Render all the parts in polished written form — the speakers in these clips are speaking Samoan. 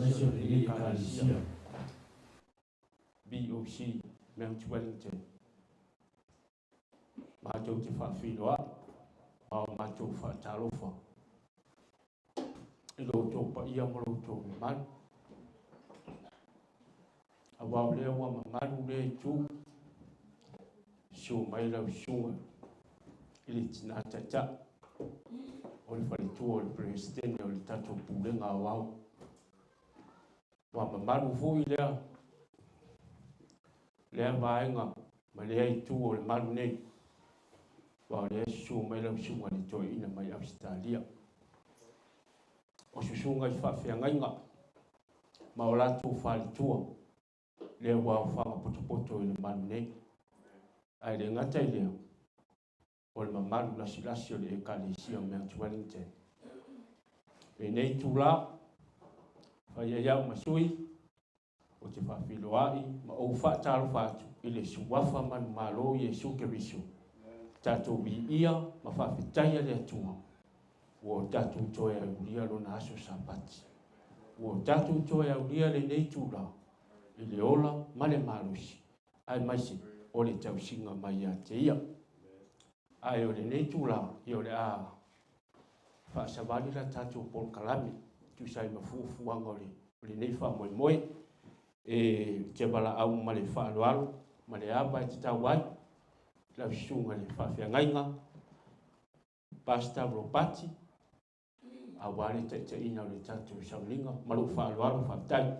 Aemaise o lenei Ekalesia BOC Mount Wellington. Matou te faafeiloai ma o matou faatalofa i lo outou paia ma lo outou mamalu. Aua o lea ua mamalu lea itu, susu mai lau susuga i le tina taitai o le faletua o le Peresetene o le tatou Pulega Aoao. Ua mamalu foi lea lea vaega ma lea itu o le malu nei, aua o lea e susu mai lau susuga i le toeaina mai Ausetalia. O susuga i faafeagaiga ma o latou faletua lea ua aofaga potopoto i le malu nei. Ae le gata i lea, o le mamalu lasilasi o le Ekalesia o Mount Wellington. Lenei itula, fai ai au ma sui, ou te faafeiloai ma ou faatalofa atu i le Suafa manumalo Iesu Keriso. Tatou viia ma faafetaia le Atua ua o tatou toe aulia lona aso Sapati. Ua o tatou toe aulia lenei itula i le ola ma le malosi aemaise o le tausiga mai ia te ia. Ae o lenei itula, ia o le a faasavali la tatou polokalame tusa ai ma fuafuaga o lenei faamoemoe. E te valaau ma le faaaloalo ma le ava e tatau ai lau susuga i le faafeagaiga Pastor Ropati, aua le taitaiina o le tatou sauniga. Ma lou faaaloalo, faafetai.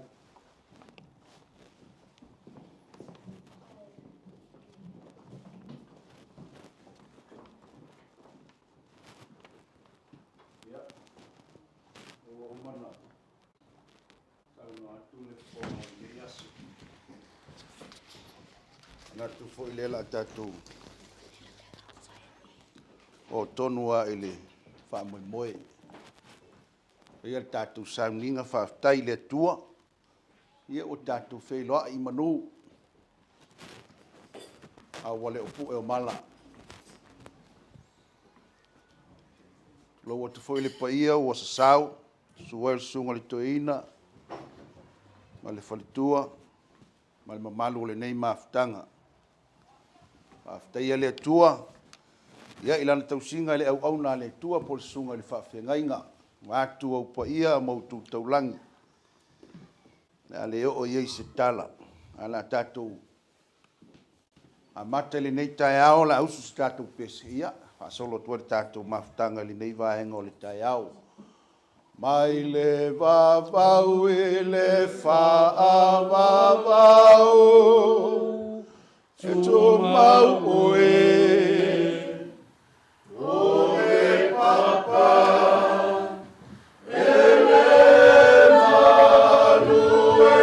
Ia, ua uma ona saunoa atu le fofoga o lenei aso. Manatu foi lea o le a tatou oo tonu lava i le faamoemoe. Ia le tatou sauniga faafetai i le Atua, ia ua tatou feiloai i manu, a ua le o pue o mala. Tulou atu foi le paia ua sasao, susu ai le susuga i le Toeaina ma le faletua ma le mamalu o lenei mafutaga. Faafetaia le Atua i Lana tausiga i le auauna a le Atua po o le susuga i le faafeagaiga, vaeatu ou paia ma ou tu taulagi, o le a le oo i ai se tala, ae o le a tatou amata i lenei taeao, o le a usu se tatou pese faasolo atu ai le tatou mafutaga i lenei vaega o le taeao. Mai le vavau i le faavavau, e tumau oe, o le papa e le maluelue,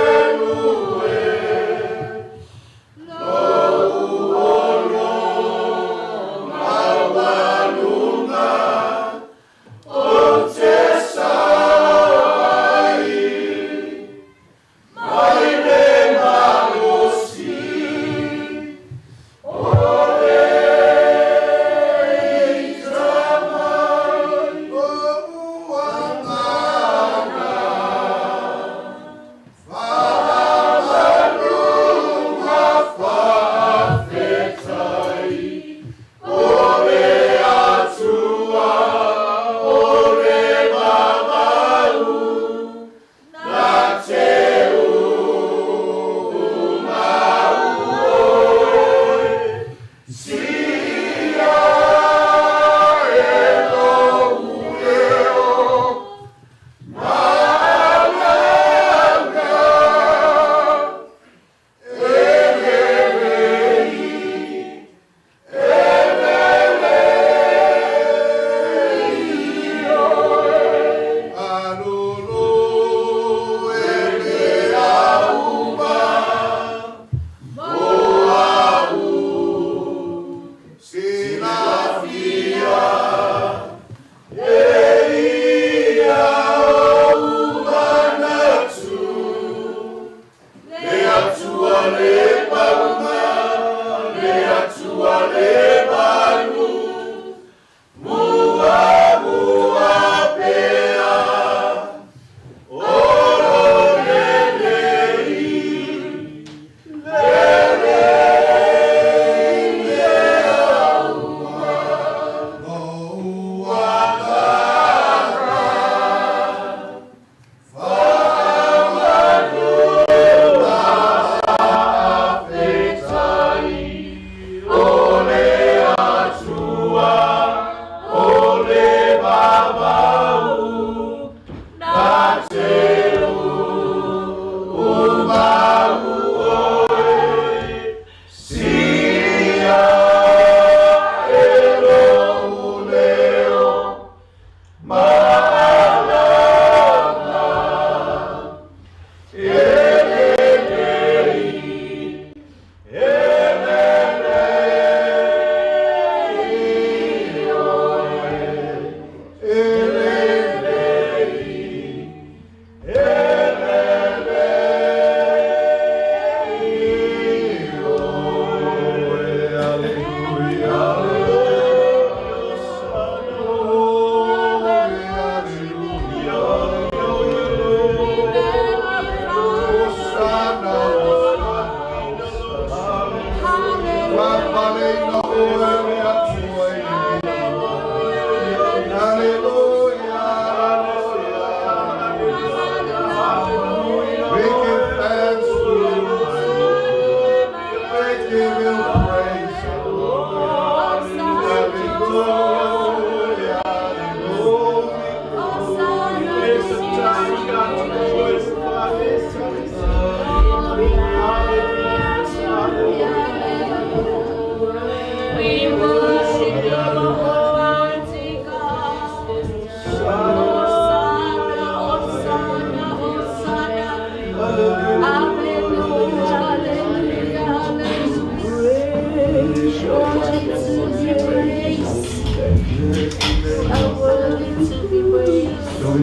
lou olo maualuga ou te sao ai, mai le malosi o le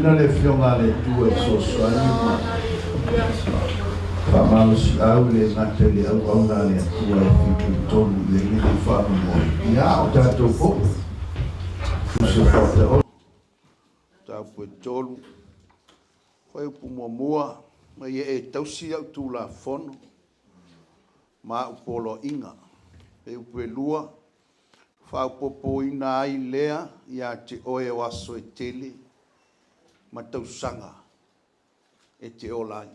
Faamanuiaina le Afioga a le Atua i fesoasoani ma faamalosiau e le gata i le auauna a le Atua e fitoitonu i ai lenei faamoemoe, ia a o tatou foi. Tusi o Faataoto. Mataupu e 3, Fuaiupu 1, Ma ia e tausi au Tulafono ma au poloaiga. Fuaiupu 2, Faaopoopoina ai lea ia te oe o aso e tele ma tausaga e te ola ai.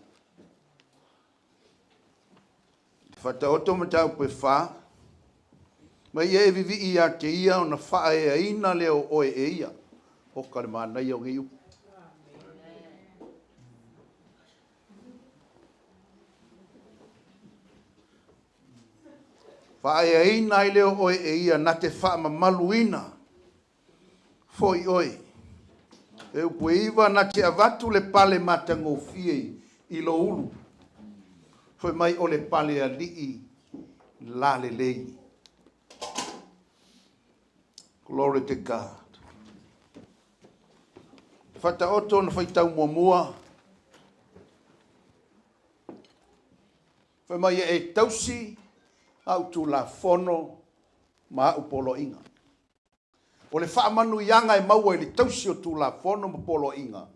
Faataoto mataupu e 4, Ma ia e vivii ia te ia ona faaeaina lea o oe e ia. Oka le manaia o nei upu. Faaeaina ai lea o oe e ia na te faamamaluina foi oe. E upu e 9, na te avatu le pale matagofie i lou ulu. Fai mai o le pale alii lalelei. Glory to God. Faataoto na faitau muamua. Fai mai e tausi au Tulafono ma au poloaiga. O le faamanuiaga e maua i le tausi o Tulafono ma poloaiga,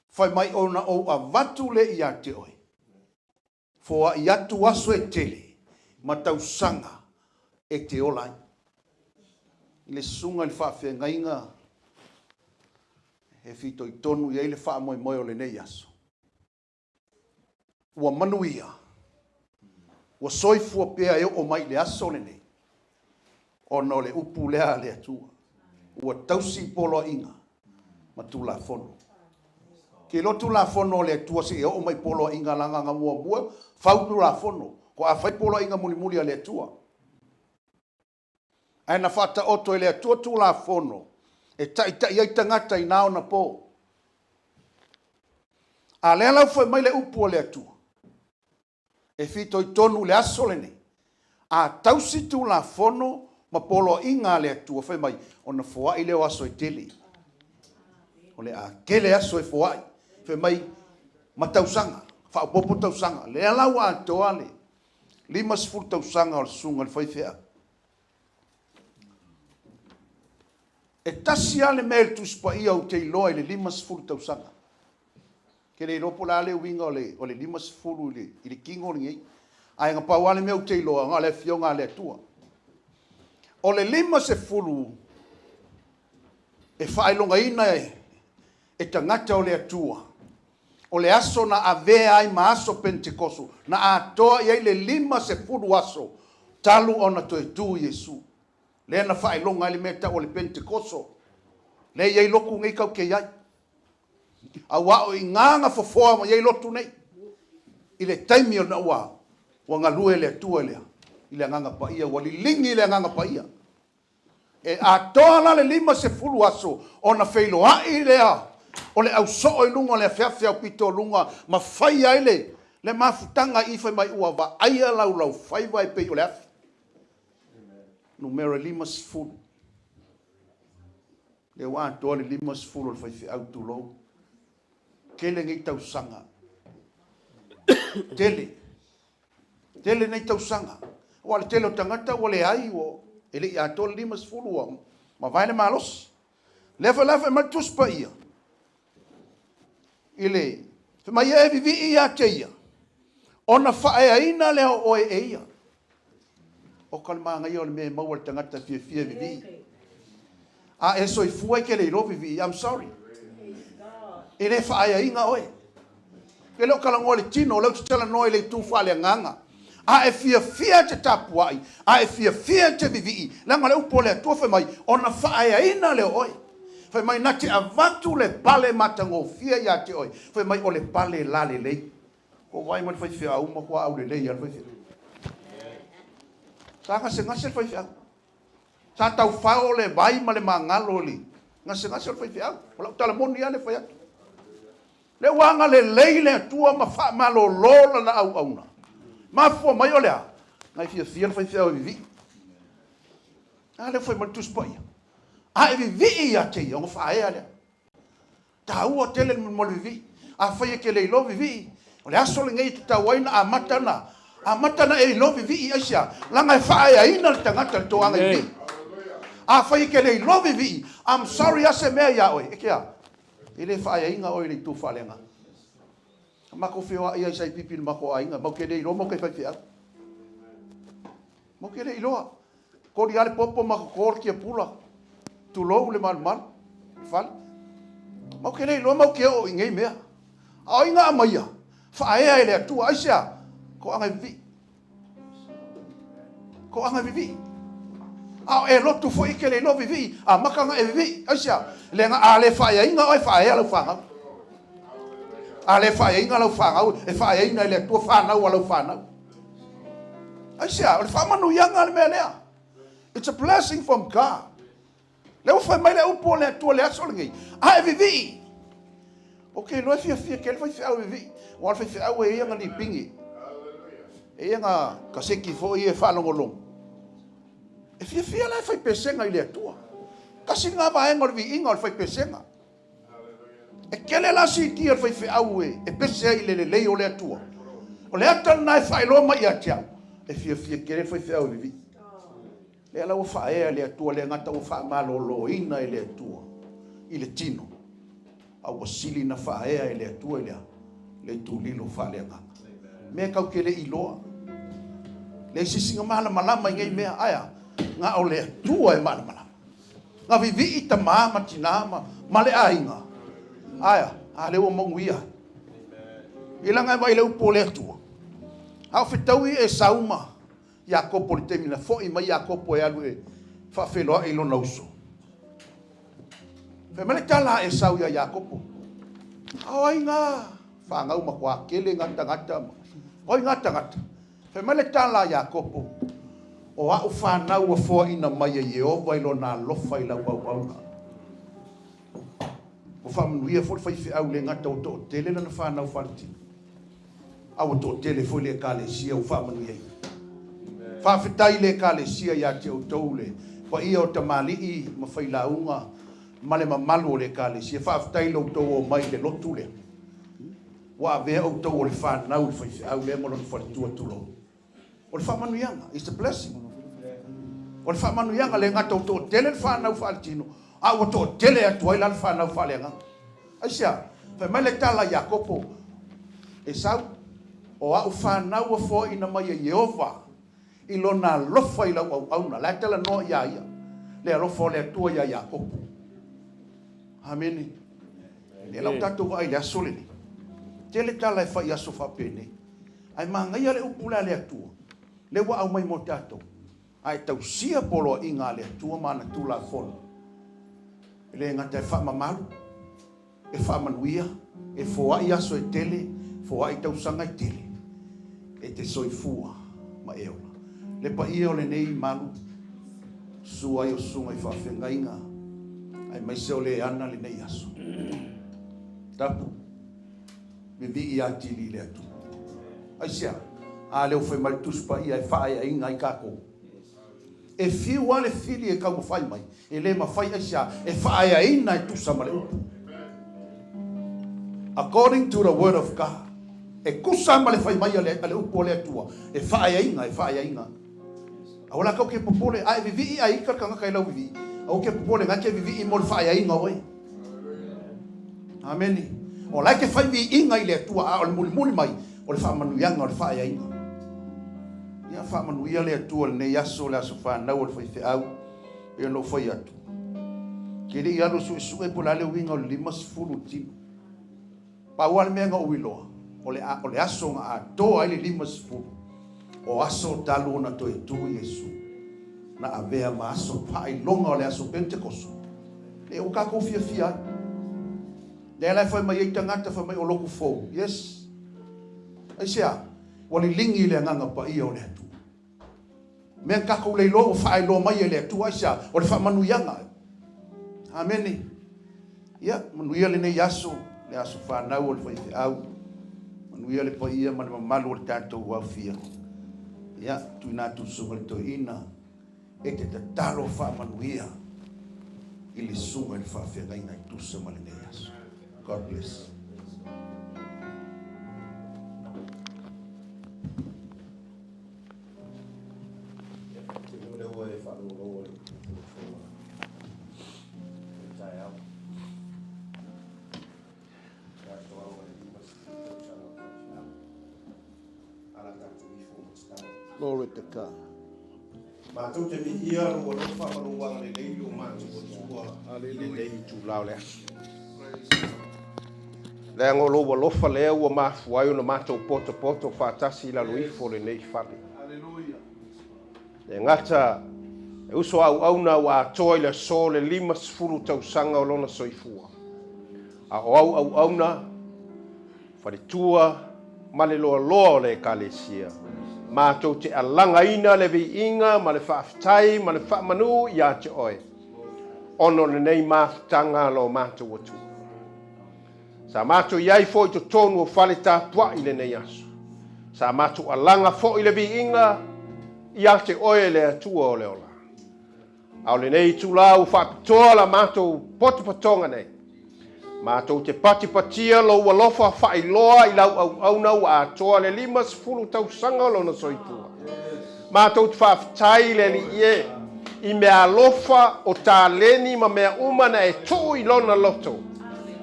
fai mai ona ou avatu le ia te oe, foai atu aso e tele ma tausaga e te ola ai. I le susuga i le faafeagaiga e fitoitonu i ai le faamoemoe o lenei aso, ua manuia, ua soifua pea e oo mai i le aso lenei, ona o le upu lea a le Atua, ua tausi poloaiga ma Tulafono. Ke iloa Tulafono o le Atua seia oo mai poloaiga leaga na muamua fau Tulafono, ko a fai poloaiga mulimuli a le Atua. Ae na faataoto e le Atua Tulafono e taitai ai tagata i na ona po. A lea la ua fai mai le upu a le Atua, e fitoitonu i le aso lenei, a tausi Tulafono ma poloaiga a le Atua, fai mai, ona foai lea o aso e tele. O le a tele aso e foai, fai mai, ma tausaga, faaopoopo tausaga. Lea la ua atoa le 50 tausaga o le susuga i le faifeau. E tasi lava le mea i le Tusi Paia ou te iloa i le 50 tausaga. Ke le iloa po o le a le uiga o le 50 i le tino lenei. Ae na pau lava le mea ou te iloa, na o le Afioga a le Atua. O le 50 e faailogaina e tagata o le Atua, o le aso na avea ai ma aso Penetekoso, na atoa i ai le 50 aso talu ona toe tu Iesu. Lea na faailoga ai le mea tau o le Penetekoso. Lea e i ai lotu nei tatou te i ai. Aua o i ina na fofoa mai ai lotu nei, i le taimi ona ua galue le Atua i le Agaga Paia, ua liligi le Agaga Paia. E atoa la le 50 aso ona feiloai lea o le ausoo i luga o le afeafe aupito luga ma fai ai le mafutaga i fai mai ua vaaia laulaufaiva e pei o le afi. Numera 50. Lea ua atoa le 50 o le faifeau tulou. Tele nei tausaga. Tele. Tele nei tausaga. Ua le tele o tagata ua leai ua e le i atoa le 50 ua mavae le malosi. Lea foi la fai mai le Tusi Paia i le fai mai e vivii ia te ia ona faaeaina lea o oe e ia. O ka le manaia o le mea e maua le tagata fiafia vivii. A e soifua e ke le iloa vivii, I'm sorry. E le faaeaina oe. E le o talanoa i le tino, o lea ou te talanoa i le itu faaleagaga. A e fiafia te tapuai, a e fiafia te vivii, leaga o le upu o le Atua fai mai, ona faaeaina lea o oe. Fai mai na te avatu le pale matagofie ia te oe. Fai mai o le pale lalelei. Ko vai mai le faifeau ma kua aulelei a le faifeau. Sa gasegase le faifeau. Sa taufao le vai ma le magalo i le gasegase o le faifeau. O lau tala moni lava le fai atu. Le ua agalelei le Atua ma faamalolo lana auauna. Mafua mai o le a? Nai fiafia le faifeau e vivii. A lea fai mai le Tusi Paia. A e vivii ia te ia, ona faaea lea. Taua tele le mo le vivii. Afai e te le iloa vivii, o le aso lenei e tatau ai ona amata ona amata ona e iloa vivii aisea? Leaga e faaeaina le tagata i le toaga i vivii. Afai e te le iloa vivii, I'm sorry a se mea ia oe, e te a? E le faaeaina oe i le itu faaleagaga. Na matou feoai lava i saipipi i le matou aiga, matou te le iloa matou te faifeau. Matou te le iloa. Koli lava le popo ma toto le tiapula, tulou le malumalu, le fale. Matou te le iloa matou te oo i nei mea. A o ai na aumaia? Faaea e le Atua. Aisea? Toaga e vivii. Toaga e vivii. A o e lotu foi e te le iloa vivii, amata ona e vivii. Aisea? Leaga a le faaeaina oe, faaea lau fanau. A le faaeaina lau fanau, e faaeaina e le Atua fanau a lau fanau. Aisea? O le faamanuiaga le mea lea. It's a blessing from God. Lea ua fai mai le upu o le Atua i le aso lenei, a e vivii. Ou te iloa e fiafia tele faifeau e vivii, aua o le faifeau e i ai ana lipigi, e i ai ana kaseti foi ia e faalogologo. E fiafia la e fai pesega i le Atua. Tasi lena vaega o le viiga o le fai pesega. E tele la CD a le faifeau e pese ai i le lelei o le Atua. O le ata lena e faailoa mai ia te au, e fiafia tele le faifeau e vivii. Lea la ua faaea e le Atua, le gata ua faamaloloina e le Atua i le tino, a ua sili na faaea e le Atua i le a? Le itulilo faaleagaga. Mea tatou te le i iloa. Leai se isi na malamalama i nei mea, ae a? Na o le Atua e malamalama. Na vivii tama ma tina ma, ma le aiga. Ae a? A lea ua manuia ai. I laga e vaai i le upu o le Atua. A o fetaui Esau ma Iakopo i le taimi na foi mai Iakopo e alu e faafeiloai i lona uso. Fai mai le tala a Esau ia Iakopo, A o ai gā fanau matua tele gā tagata ma o ai gā tagata? Fai mai le tala a Iakopo, O a'u fanau ua foaina mai e Ieova i lona alofa i lau auauna. Ua faamanuia foi le faifeau le gata ua toatele lana fanau faletino, a ua toatele foi le Ekalesia ua faamanuiaina. Faafetai i le Ekalesia ia te outou le paia o tamalii ma failauga ma le mamalu o le Ekalesia. Faafetai i lo outou omai i le lotu lea. Ua avea outou o le fanau i le faifeau lea ma lona faletua, tulou. O le faamanuiaga, it's a blessing. O le faamanuiaga le gata ua toatele le fanau faaletino, a ua toatele atu ai la le fanau faaleagaga. Aisea? Fai mai le tala a Iakopo, Esau, o a'u fanau ua foaina mai e Ieova i lona alofa i lau auauna. La e talanoa ia ia le alofa o le Atua ia Iakopo. Amene. Lea la ua tatou vaai i le aso lenei. Tele tala e fai i aso faapenei. Ae manaia le upu lea a le Atua, lea ua aumai mo tatou, a e tausia poloaiga a le Atua ma ana Tulafono, e le gata e faamamalu, e faamanuia, e foai aso e tele, foai tausaga e tele, e te soifua ma e ola. Le paia o lenei malu, susu ai o susuga i faafeagaiga, aemaise o le ana lenei aso. Tapu. Vivii atili i le Atua. Aisea? A lea ua fai mai le Tusi Paia e faaeaina ai tatou. E fiu lava le fili e taumafai mai, e le mafai aisea? E faaeaina e tusa ma le upu. According to the word of God. E tusa ma le fai mai a le upu a le Atua, e faaeaina, e faaeaina. Aua la kau ke popole, a e vivii a ika le tagata i lau vivii, aua ke popole, na e te vivii mo le faaeaina oe. Amene. O la e te fai viiga i le Atua, a o le mulimuli mai, o le faamanuiaga o le faaeaina. Ia faamanuia le Atua i lenei aso, le aso fanau o le faifeau, pei ona ou fai atu. Ke le i alu e suesue po o le a le uiga o le 50 i le tino. Pau lava le mea na ou iloa, o le, o le aso na atoa ai le 50 o aso talu ona toe tu Iesu, na avea ma aso faailoga o le aso Penetekoso, lea ua tatou fiafia ai. Lea la e fai mai ai tagata, fai mai o lotu fou. Yes. Aisea? Ua liligi le Agaga Paia o le Atua. Mea na tatou le iloa ua faailoa mai e le Atua, aisea? O le faamanuiaga. Amene. Ia, manuia lenei aso, le aso fanau o le faifeau. Manuia le paia ma le mamalu o le tatou aofia. Ia, tuuina atu i le Susuga i le Toeaina e te tatalo faamanuia i le Susuga i le Faafeagaiga e tusa ma lenei aso. God bless. Glory to God. Mātou te mihia rua lofa ma lou agalelei lo mātou atua i lenei itulā o le aso. Leaga o lou alofa lea ua mafua ai ona matou potopoto faatasi i lalo ifo o lenei fale. Le gata e uso auauna ua atoa i le aso le 50 tausaga o lona soifua. A o au auauna, faletua ma le loaloa o le Ekalesia. Matou te alagaina le viiga ma le faafetai ma le faamanu ia te oe, ona o lenei mafutaga a lo matou Atua. Sa matou i ai foi i totonu o fale tapuai i lenei aso. Sa matou alaga foi le viiga ia te oe le Atua o le ola. A o lenei itulā ua faapitoa la matou potopotoga nei. Matou te patipatia lou alofa faailoa i lau auauna ua atoa le 50 tausaga o lona soifua. Matou te faafetai i le Alii e, i mea alofa o taleni ma mea uma na e tuu i lona loto.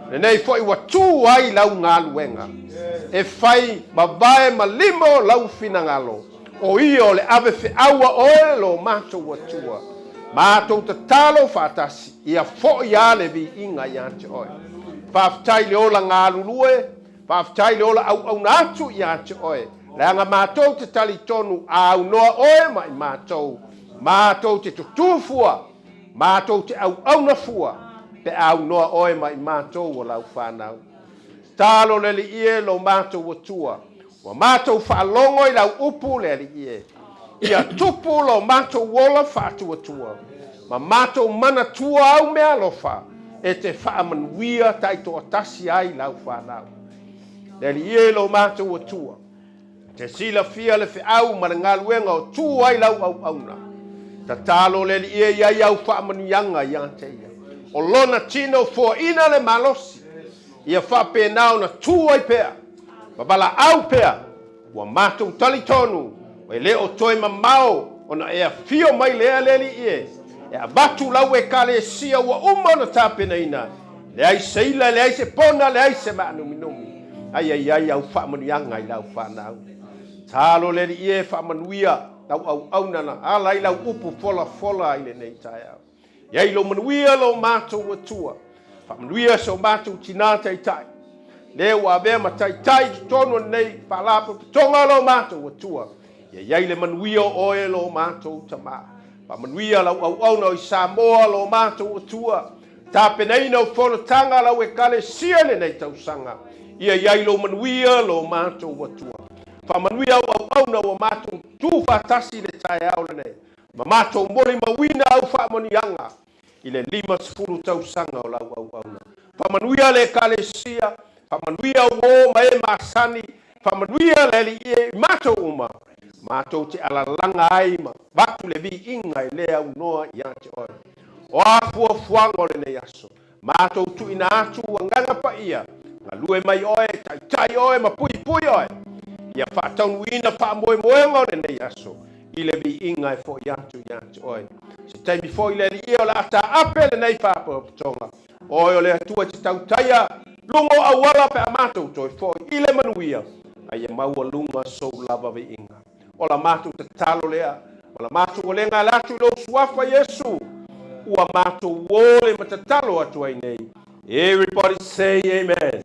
Lenei foi ua tu ai lau galuega, e fai mavae ma lima o lau finagalo. O ia o le ave feau a oe lo matou Atua. Matou tatalo faatasi, ia foi a le viiga ia te oe. Faafetai le ola galulue, faafetai le ola auauna atu ia te oe. Leaga matou te talitonu a aunoa oe ma i matou, matou te tutū fua, matou te auauna fua, pe a aunoa oe ma i matou o lau fanau. Tatalo le Alii e lo matou Atua, Ua matou faalogo i lau upu le Alii e, ia tupu lo matou ola faatuatua, ma matou manatua au meaalofa e te faamanuia taitoatasi ai lau fanau. Le Alii e lo matou Atua, te silafia le feau ma le galuega o tu ai lau auauna. Tatalo le Alii e i ai au faamanuiaga ia te ia. O lona tino foaina le malosi, ia faapena ona tu ai pea ma valaau pea, ua matou talitonu e le o toe mamao ona e afio mai lea le Alii e, e avatu lau Ekalesia ua uma ona tapenaina, leai se ila, leai se pona, leai se maanuminumi, ai ai ai au faamanuiaga i lau fanau. Talo le Alii e faamanuia lau auauna na ala ai lau upu folafola i lenei taeao. I ai lou manuia lo matou Atua. Faamanuia so matou tinā taitai. Lea ua avea ma taitai i totonu o lenei faalapotopotoga lo matou Atua. Ia i ai le manuia o oe lo matou Tamā. Faamanuia lau auauna o i Samoa lo matou Atua. Tapenaina o fonotaga a lau Ekalesia i lenei tausaga. Ia i ai lou manuia lo matou Atua. Faamanuia au auauna ua matou tu faatasi i le taeao lenei. Ma matou molimauina au faamanuiaga i le 50 tausaga o lau auauna. Faamanuia le Ekalesia, faamanuia uo ma e masani, faamanuia le Alii e i matou uma, matou te alalaga ai ma avatu le viiga e le aunoa ia te oe. O a fuafuaga o lenei aso, matou tuuina atu agaga paia, galue mai oe, taitai oe ma puipui oe, ia faataunuuina faamoemoega o lenei aso i le viiga e foi atu ia te oe. Se taimi foi le Alii o le a taape lenei faapotopotoga, oe o le Atua e te tautaia luga o auala pe a matou toe foi i le manuia, a ia maualuga sou lava viiga. O la matou tatalo lea, ma la matou olega ala atu i lou suafa Iesu, ua matou ole ma tatalo atu ai nei. Everybody say amen. Amen.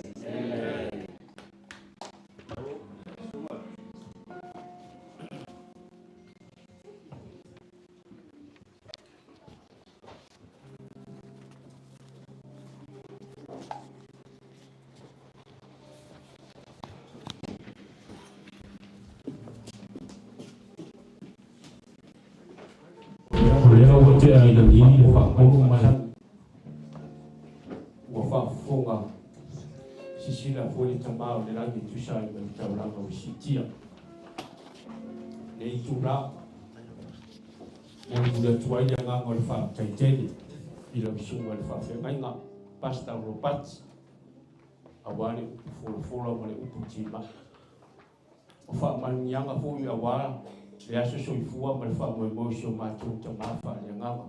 O lea ua tea i lagi le faapolo ma le ua faafofoga sisila foi le Tama o le lagi e tusa ai ma le taulaga ua siitia. Nei itulā, molimoli atu ai le agaga o le faafetai tele i lau susuga i le faafeagaiga, Pastor Robert. Auā le upu folafola ma le upu timai. O faamanuiaga foi auā le aso soifua ma le faamoemoe o si o matou Tamā faaleagaga.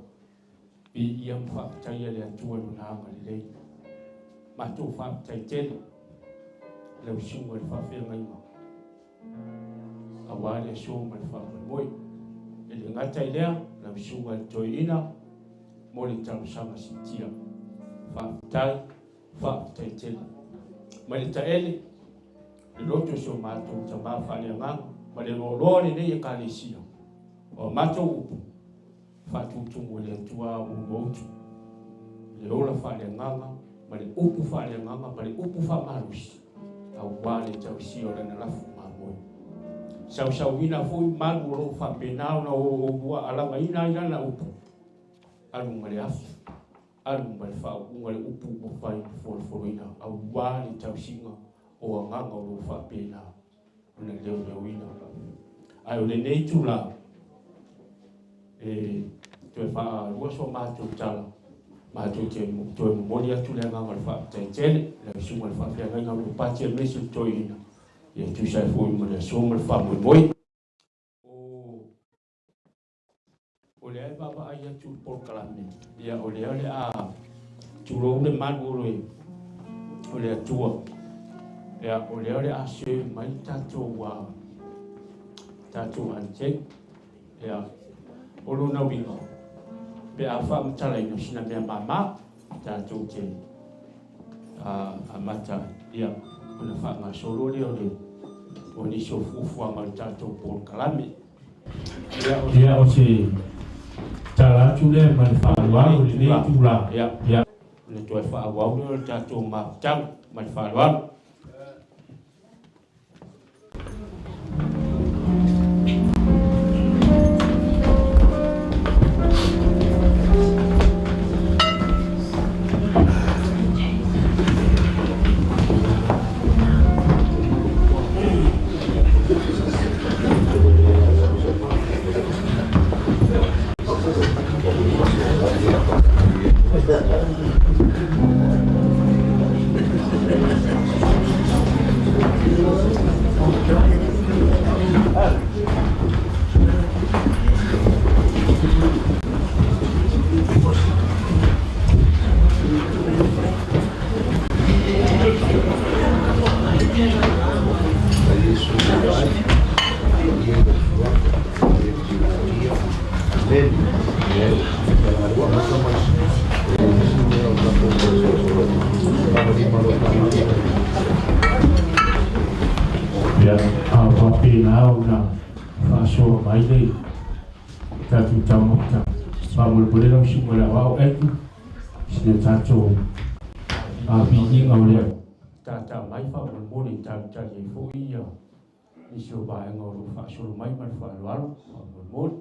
Viia ma faafetaia le Atua i Lona agalelei. Matou faafetai tele i lau Susuga i le Faafeagaiga auā le aso ma le faamoemoe. E le gata i lea, lau Susuga i le Toeaina mo le talosaga siitia. Faafetai, faafetai tele. Mai le taele, le loto o si o matou Tamā faaleagaga ma le loaloa o lenei Ekalesia, o a matou upu, faatutumu e le Atua ua mautu le ola faaleagaga ma le upu faaleagaga ma le upu faamalosi auā le tausia o lana lafo mamoe. Sausauina foi malu o lo o faapena ona oulua alagaina ai lana upu, alu ma le afi, alu ma le faauuga le upu ua fai ma folofoloina auā le tausiga o agaga o lo o faapena ona leoleoina. Ae o lenei itula, e toe faalua so matou tala, matou te toe momoli atu le agaga o le faafetai tele i lau Susuga i le Faafeagaiga o Ropati aemaise le Toeaina, ia tusa ai foi ma le aso ma le faamoemoe. O lea e vaavaai atu i le polokalame, ia o lea o le a tulou le malu o le Atua, ia o lea o le a serve mai le tatou tatou antec. Ia o lona uiga, pe a faamatalaina sina mea mama tatou te amata, ia ona faagasolo lea o le o nisi o fuafuaga o le tatou polokalame. Ia o se tala atu lea ma le faaaloalo i lenei itula, ia ona toe faaauau lea o le tatou mafutaga ma le faaaloalo. Ia, a faapena ona faasoa mai le tatou taumafa. Faamolemole lau Susuga i le Aoao Andrew, sina tatou viiga o le tata mai faamolemole i talitali ai foi ia nisi o vaega o lo o faasolo mai ma le faaaloalo faamolemole.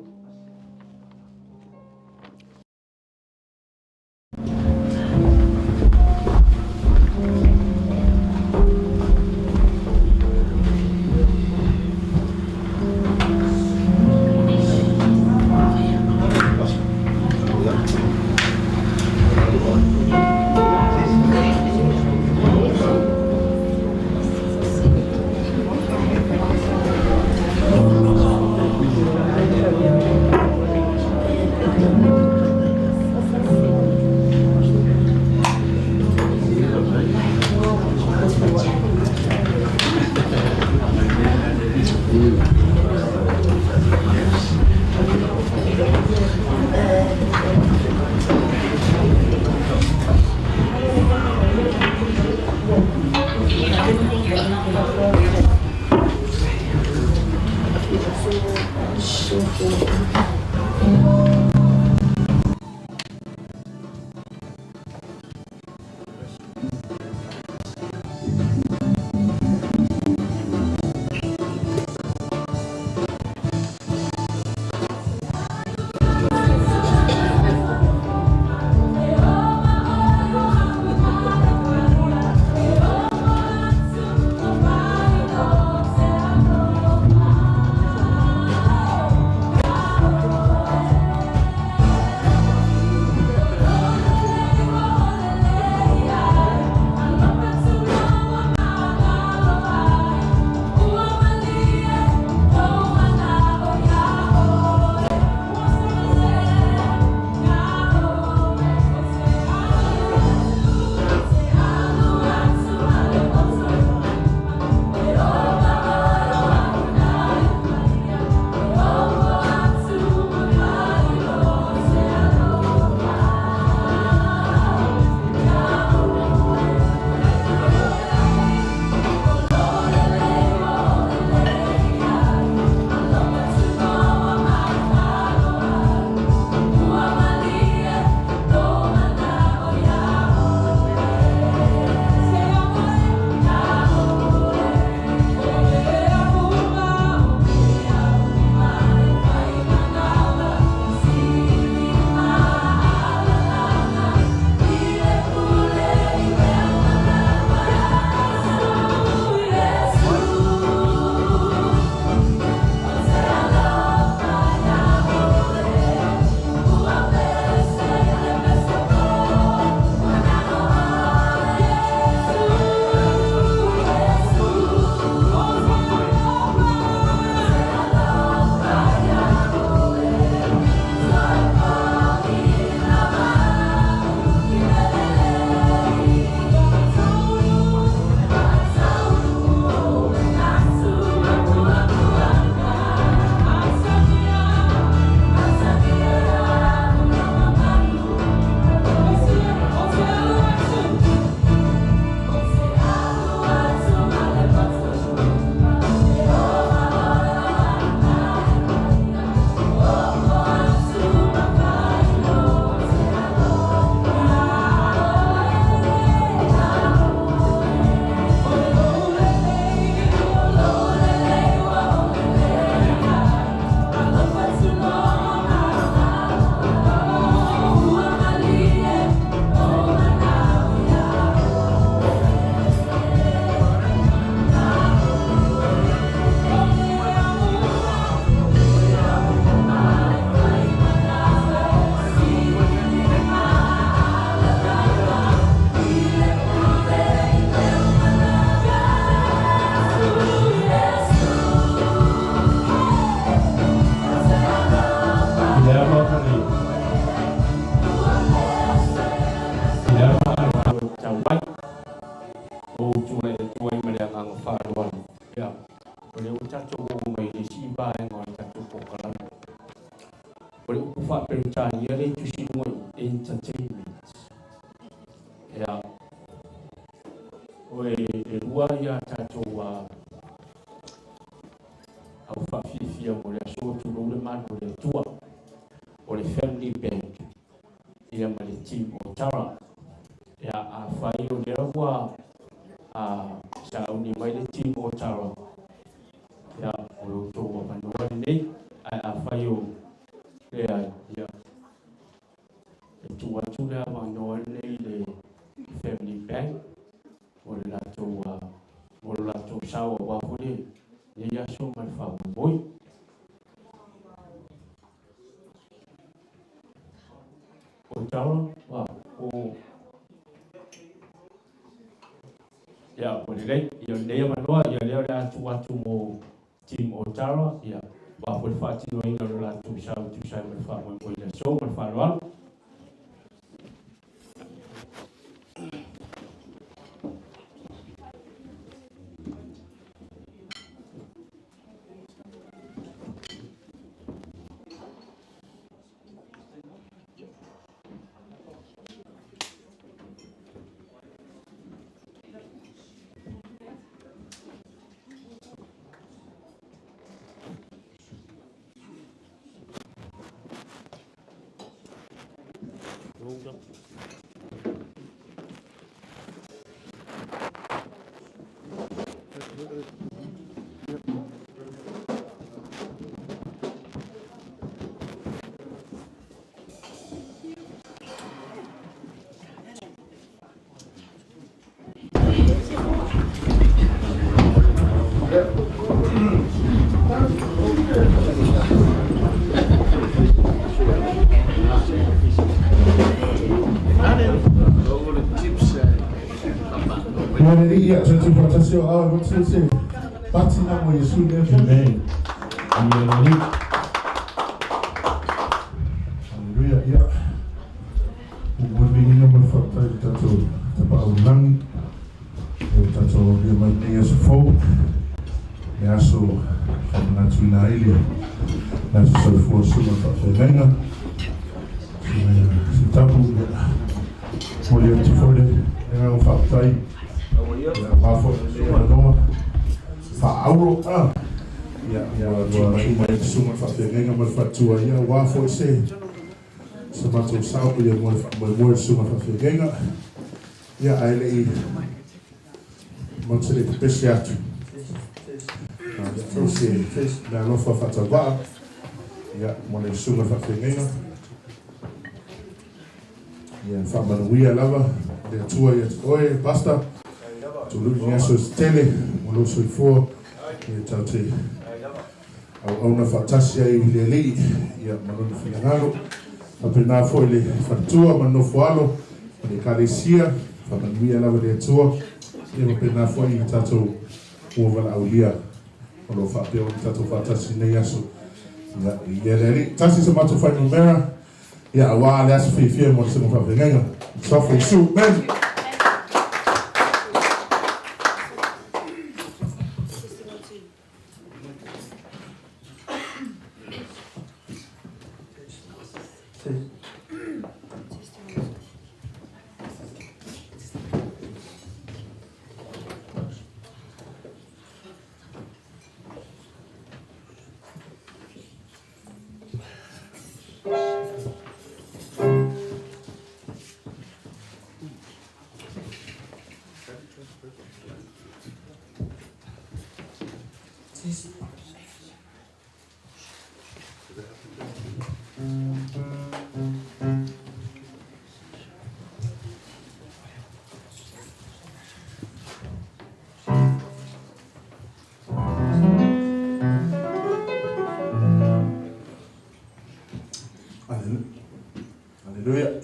O lea ua tatou oo mai i le isi vaega o le tatou polokalame. O le upu faa-Peretania lea e tusi i luga i entertainment. Ia, o e lua ia tatou au faafiafia mo le aso, tulou le manu o le Atua. O le Family Band ia ma le Team Otara. Ia, afai o lea ua sauni mai le Team Otara, ia, o lo outou avanoa lenei, ae afai o leai, ia, e tuu atu le avanoa lenei i le Family Band mo le latou mo lo latou sao aua foi lenei aso ma le faamoemoe. Otara, wa, o ia, o lelei, ia lenei avanoa, ia lea o le a tuu atu mo Team Otara, ia, aua foi le faatinoina o le latou sao e tusa ai ma le faamoemoe i le aso ma le faaaloalo. Ia, tatu whatasi o awa, what's se pati na mo Yesu le. Amen. Ia le Hallelujah, ia. O mo le mo le whakatau i tātou tapa au langi. O tātou lia mai nei aso fou. E aso whamanatu ina ai le. Le aso soifua suma whaawhengainga. Se tapu, ia. Mo le atu foi le ngā whakatau. Ia, mafo le manoa. Whaauro, Ia, ia, ua tu mai le susuga faafeagaiga ma le faletua, ia, uā foʻi se matou sao, ia, mo le faamoemoe le susuga faafeagaiga. Ia, ae leʻi matou te leʻi pepese atu o se mealofa faatauvaa, ia, mo le susuga faafeagaiga. Ia faamanuia lava le Atua ia te oe, Pastor, tului ni aso se tele mo lou soifua, ia tatou te auauna faatasi ai i le Alii, ia, ma lona finagalo. Faapena foi le faletua ma le nofo alo ma le ekalesia, faamanuia lava le Atua. Ia faapena foi i tatou ua valaaulia o loo faapea ona tatou faatasi nei aso. Ia, ia le Alii. Tasi sa matou fuainumera, ia, auā le aso fiafia mo le susuga faafeagaiga. Suafa Iesu. Amen. Hallelujah.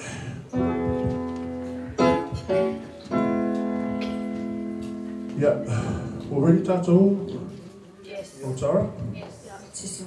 Yeah, already tatou? Yes. Oh, Tara? Yes.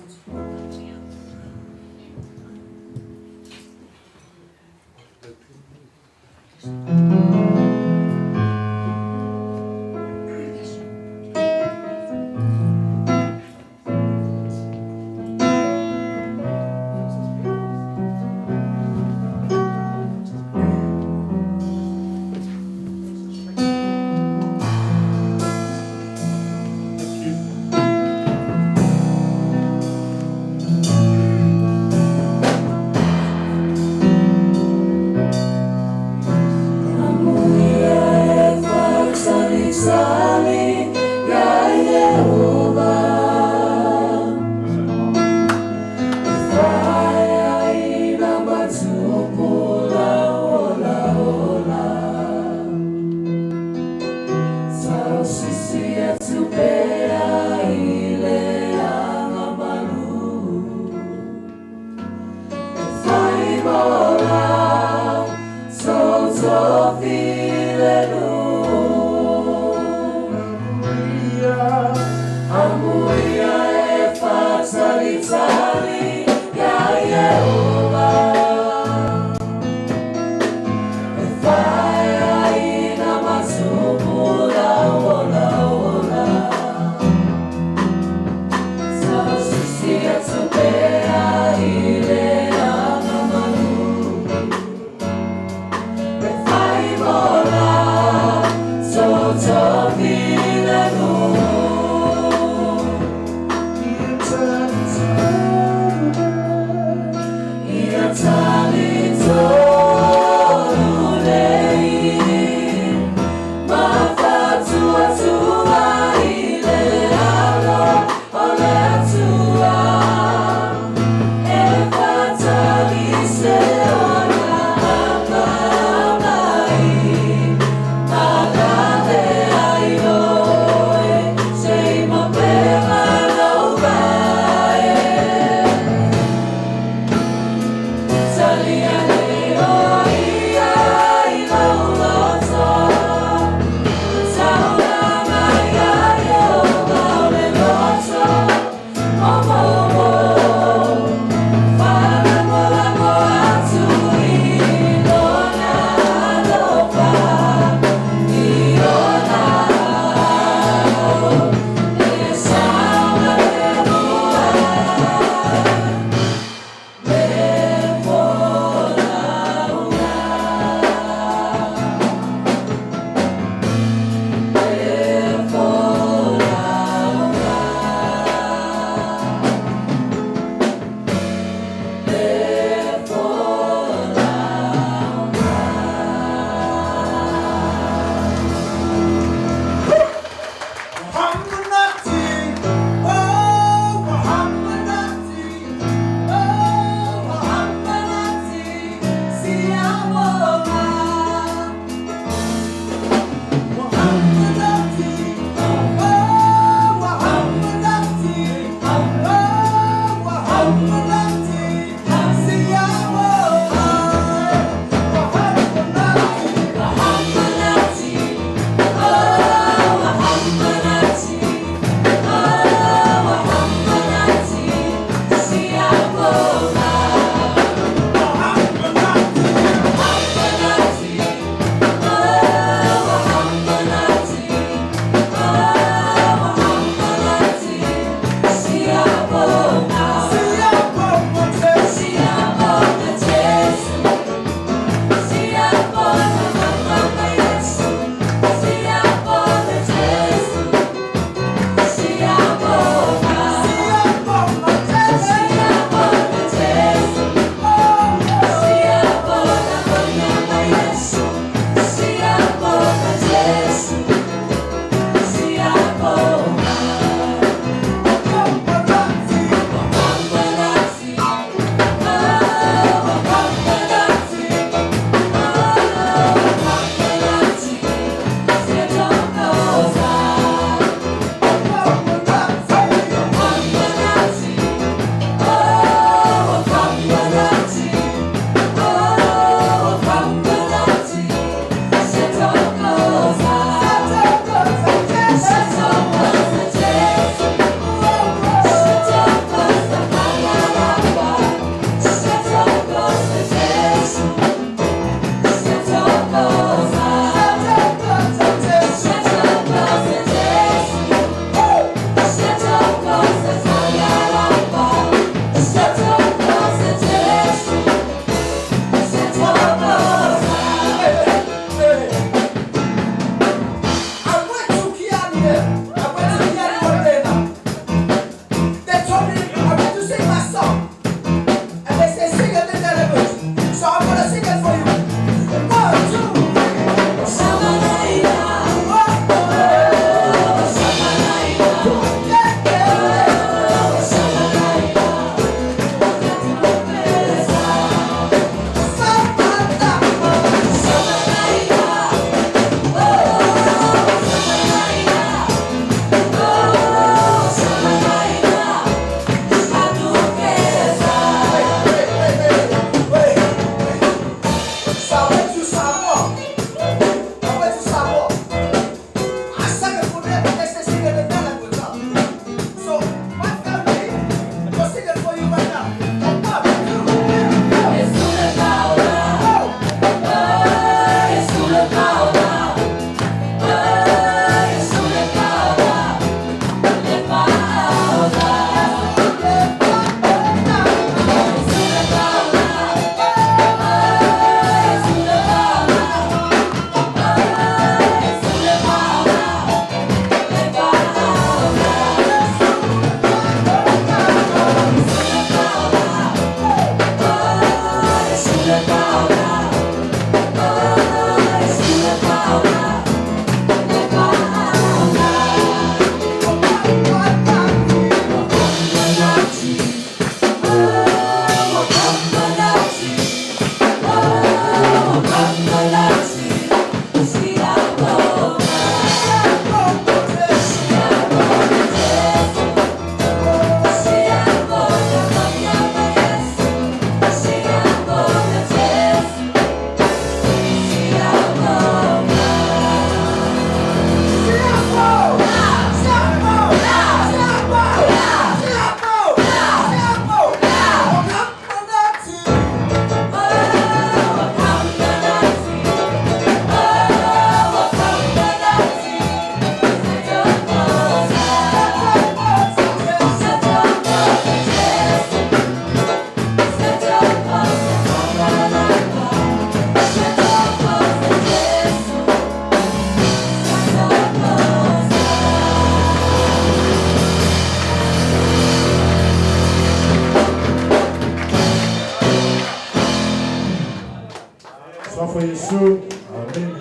Iesu. Amene.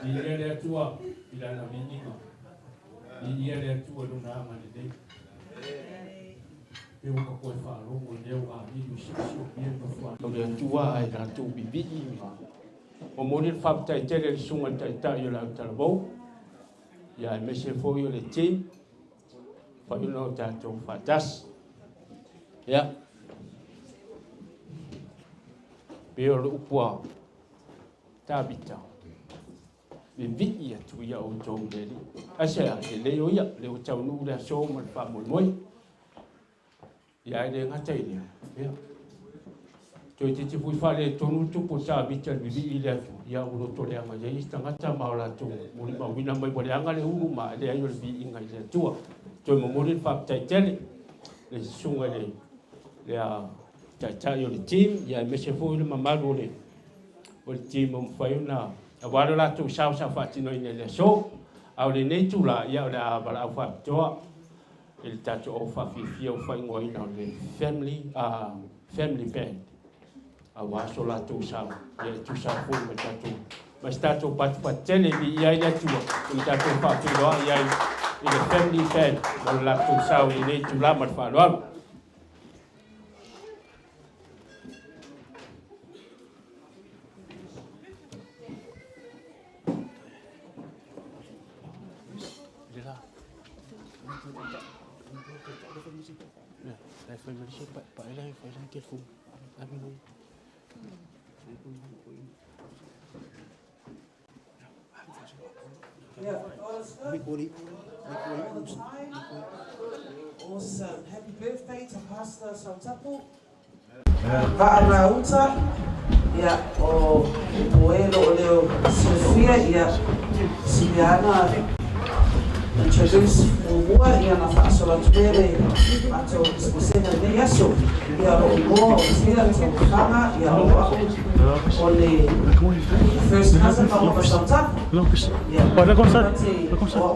Ia le Atua i lana viiga. Ia le Atua lona agalelei. E ua koe faalogo i lea ua amili siosiomia le nofoaga. O le Atua ae latou vivii ma momoli le faafetai le susuga i le Taitai o le Autalavou, ia aemaise foi o le team, fai ona o tatou faatasi. Ia, pei o le upu a Tavita, vivii atu ia outou le Alii. Aisea, lelei o ia, le ua taunuu le aso ma le faamoemoe. Ia ae le gata i lea, ia, toe titi fui faaletonu le tupu o Tavita i le vivii i le Atua, ia ua lotoleaga i ai isi tagata ma o latou molimauina mai ua leaga le ulu ma leai o le viiga i le Atua. Toe momoli le faafetai tele le susuga i le Taitai o le team, ia aemaise foi le mamalu o le team o mafai ona aua le latou sao sa faatinoina i le aso. A o lenei tula, ia o le a valaau faapitoa i le tatou au faafiafia o faaigoaina o le Family Band, aua so latou sao, ia e tusa foi ma tatou ma se tatou patupatu tele viia ai le Atua i le tatou faafeiloai ai i le Family Band ma le latou sao i lenei tula ma le faaaloalo. Yeah, God is good. All the time. Awesome. Happy birthday to Pastor Sautapu. Va'anauta, ia, o o e lo o leo silafia, ia, Siliana introduce muamua, ia na faasola atu pea le matou disposega i lenei aso. Ia, o loo igoa o Tia Taufaga, ia, o a'u o le first cousin ma o Sautapu. Ia, o a'u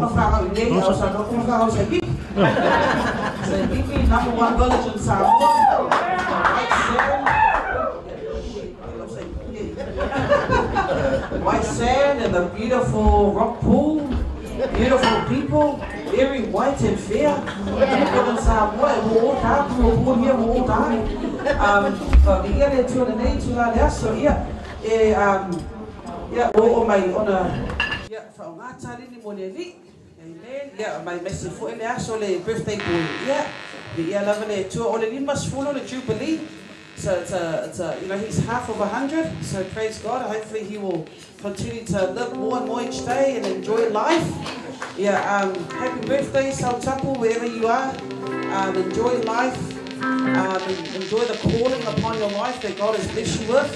mafagau i nei, a o sa mafagau Saipipi. Saipipi, number one village in Samoa. White sand. White sand and the beautiful rock pool. Beautiful people, very white and fair. People in Samoa, and we're all dark, we were born here, we're all dark. But ia le Atua lenei tula le aso, ia, e, ia, o o mai ona, ia, whaongā tālini mo le Alii. Amen. Ia, mai mesi foi le aso le birthday boy. Ia, le ia lava le Atua o le 50 le Jubilee. So it's a, he's half of 100. So praise God. Hopefully he will continue to live more and more each day and enjoy life. Yeah, happy birthday, Sautapu, wherever you are. Enjoy life. Enjoy the calling upon your life that God has blessed you with.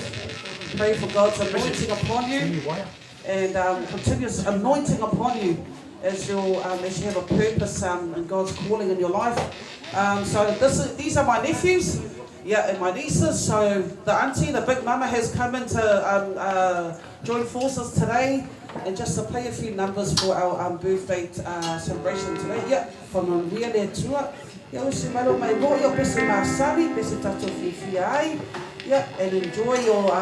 Pray for God's anointing upon you and continuous anointing upon you as you have a purpose in God's calling in your life. So these are my nephews, yeah, and my nieces. So the auntie, the big mama, has come in to join forces today and just to play a few numbers for our birthday celebration today. Yeah, whamanuia le Atua. Ia o se malo mai mo ia pese masani, pese tatou fiafia ai. Yeah, and enjoy your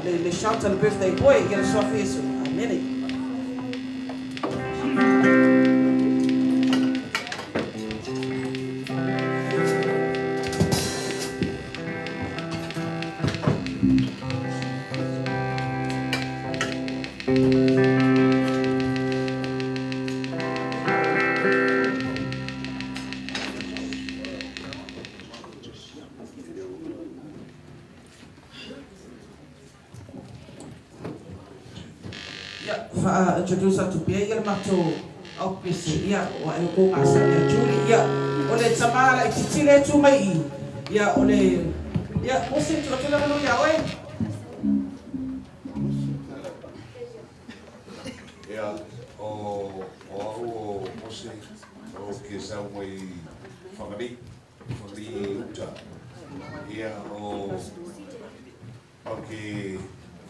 le shout to the birthday boy. Get a shot for Yesu. Amen. Ia, fa introduce atu pea ia le matou aupese, ia, ua e ko ngā sa ia Julie, ia, o le tama la i titile atu mai i, ia, o le, ia, o se tu atu le manu ia oe. Ia, o au o Mose, o ke sau mai Whanganui, Whanganui uta. Ia, o ke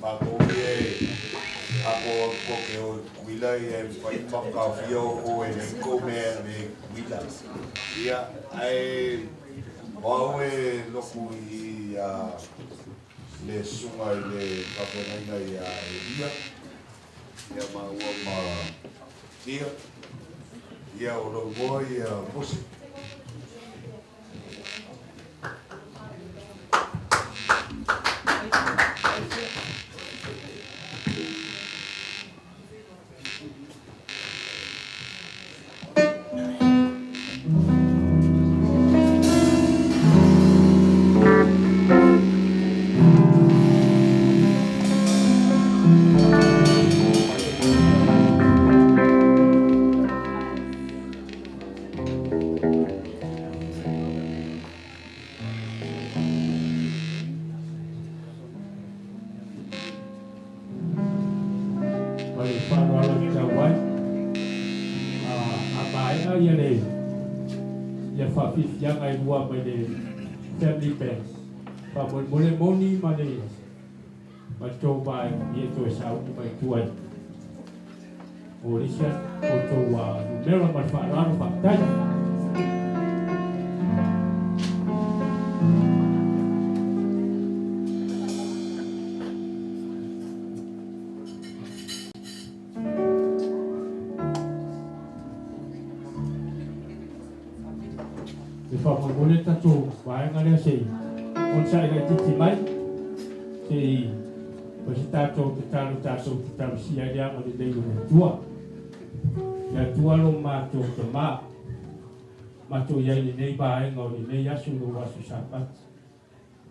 Matou ia e a tou o atu tou te o i Tutuila ia e mafai ona matou taofia outou e leai ni tou mea e ave ai i Tutuila. Ia, ae o au e lotu i i ia le susuga i le faafeagaiga ia Elia, ia maua ma Tia, ia o lou igoa ia Mose. Ma le faaaloalo tatau ai. A maea ia le ia faafiafiaga e lua mai le Family Bank, faamolemole moni ma le ma le tou vaega ia toe sauni mai tua i o le isi outou numera ma le faaaloalo. Faafetai. E faamolemole le tatou vaega lea se i onosai laitiiti mai se i fai se tatou tatalo tatou te talosia ai le agalelei o le Atua. Le Atua lo matou Tama, matou i ai i lenei vaega o lenei aso i lou aso Sapati.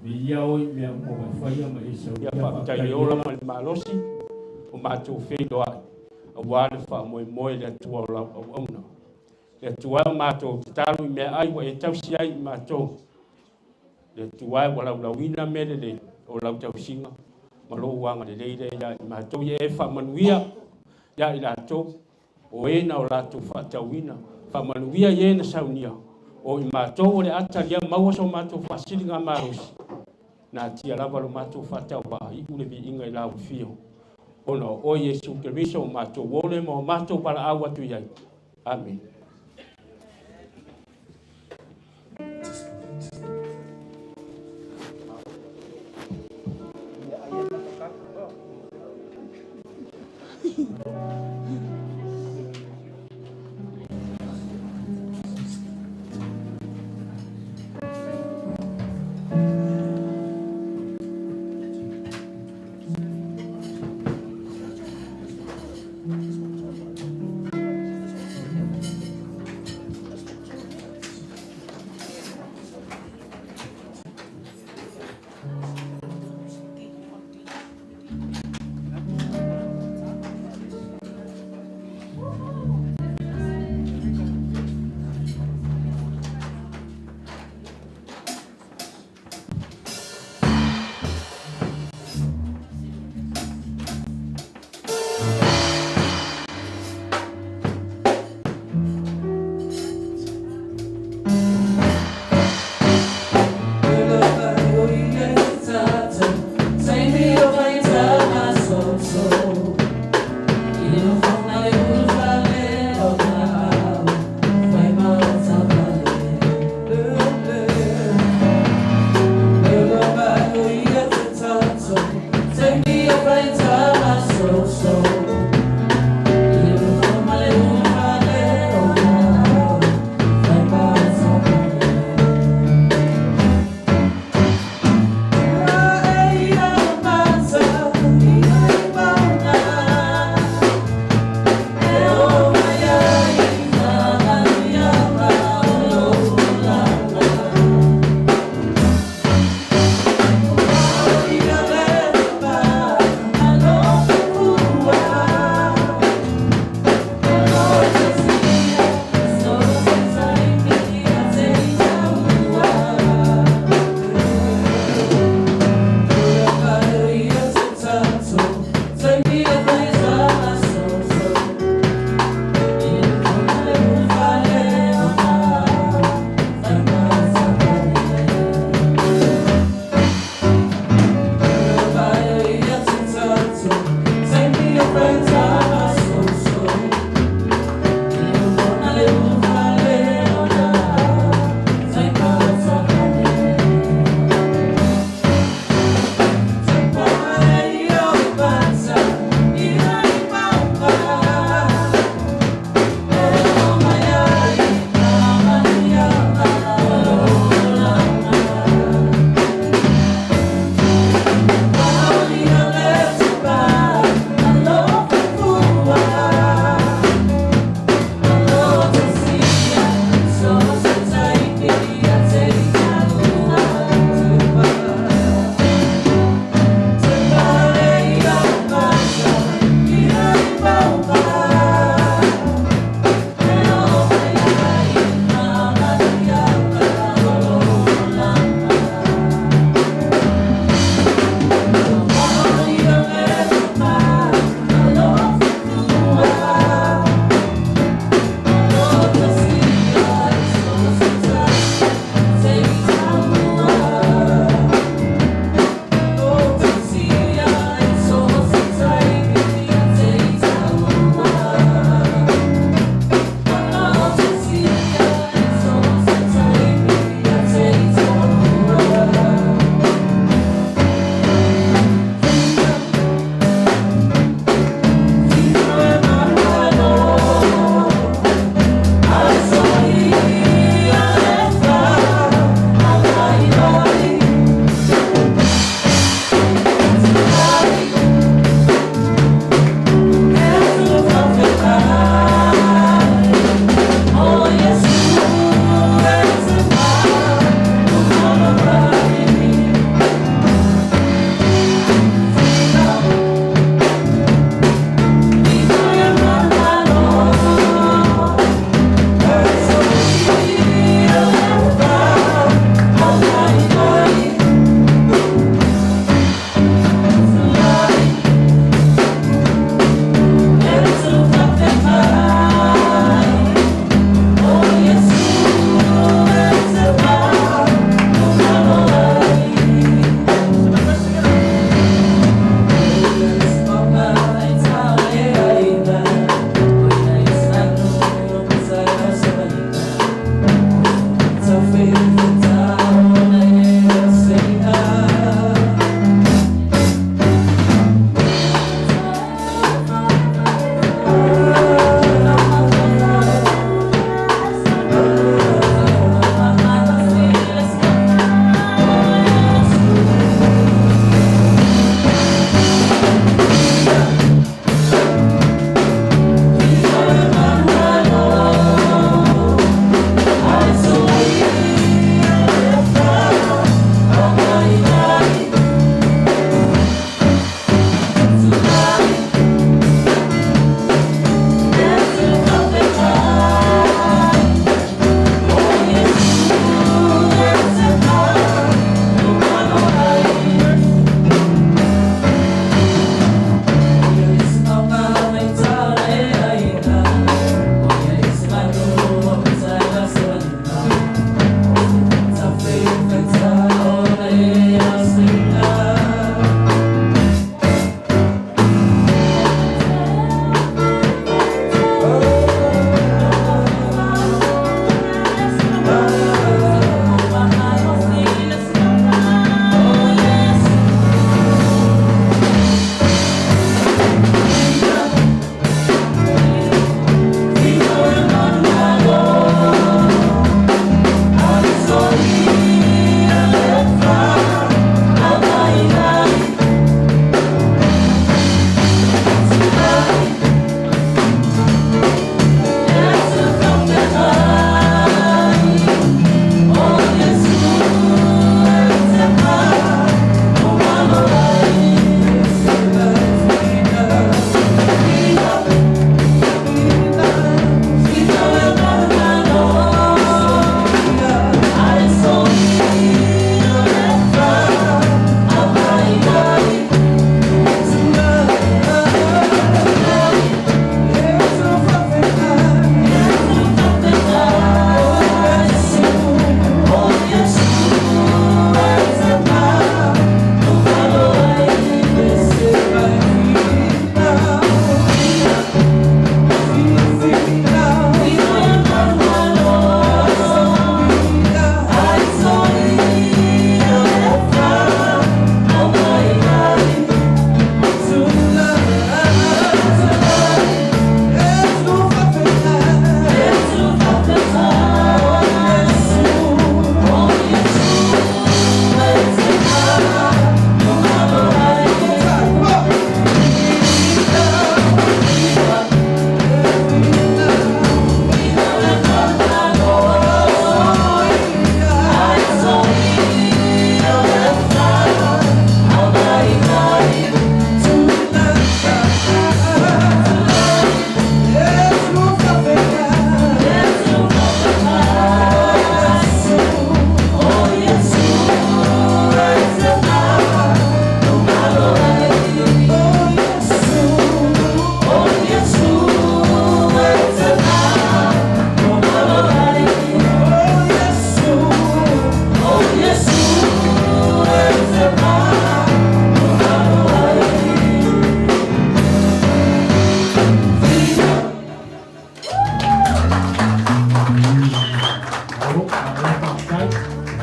Viia oe i mea uma ua e faia ma e saunia. Faafetai i le ola ma le malosi o matou feiloai aua le faamoemoe i le Atua o lau auauna. Le Atua e o matou tatalo i meaai ua e tausi ai i matou. Le Atua e ua laulauina mea lelei o lau tausiga ma lou agalelei lea ia i matou. Ia e faamanuia ia i latou o e na o latou faatauina, faamanuia i e na saunia, o i matou o le a talia maua so matou faasiligamalosi, natia lava lo matou faatauvaa, iu le viiga i lau afio, ona o oe Iesu Keriso o matou ole ma o matou valaau atu i ai. Amene.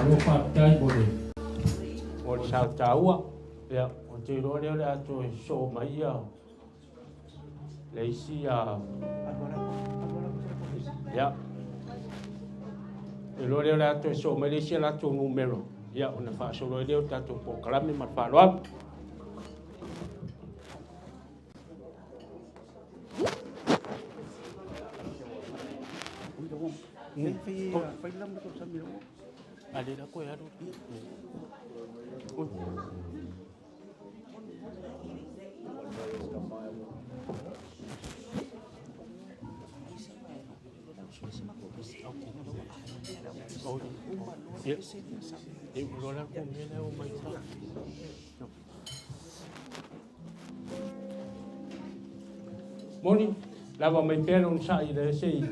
Malo faafetai mo le mo le sao taua. Ia, ou te iloa lea o le a toe soo mai ia le isi a ia iloa lea o le a toe soo mai le isi a latou numero, ia ona faasolo ai lea o tatou polokalame ma le faaaloalo. Moni, lava mai pea le onosai i le se i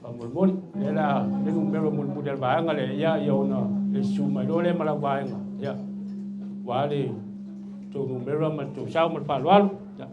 faamolemole. Lea la le numero mulimuli a le vaega lea, ia, ia ona e susu mai loa lea ma lau vaega. Ia, ua le tou numera ma le tou sao ma le faaaloalo. Ia.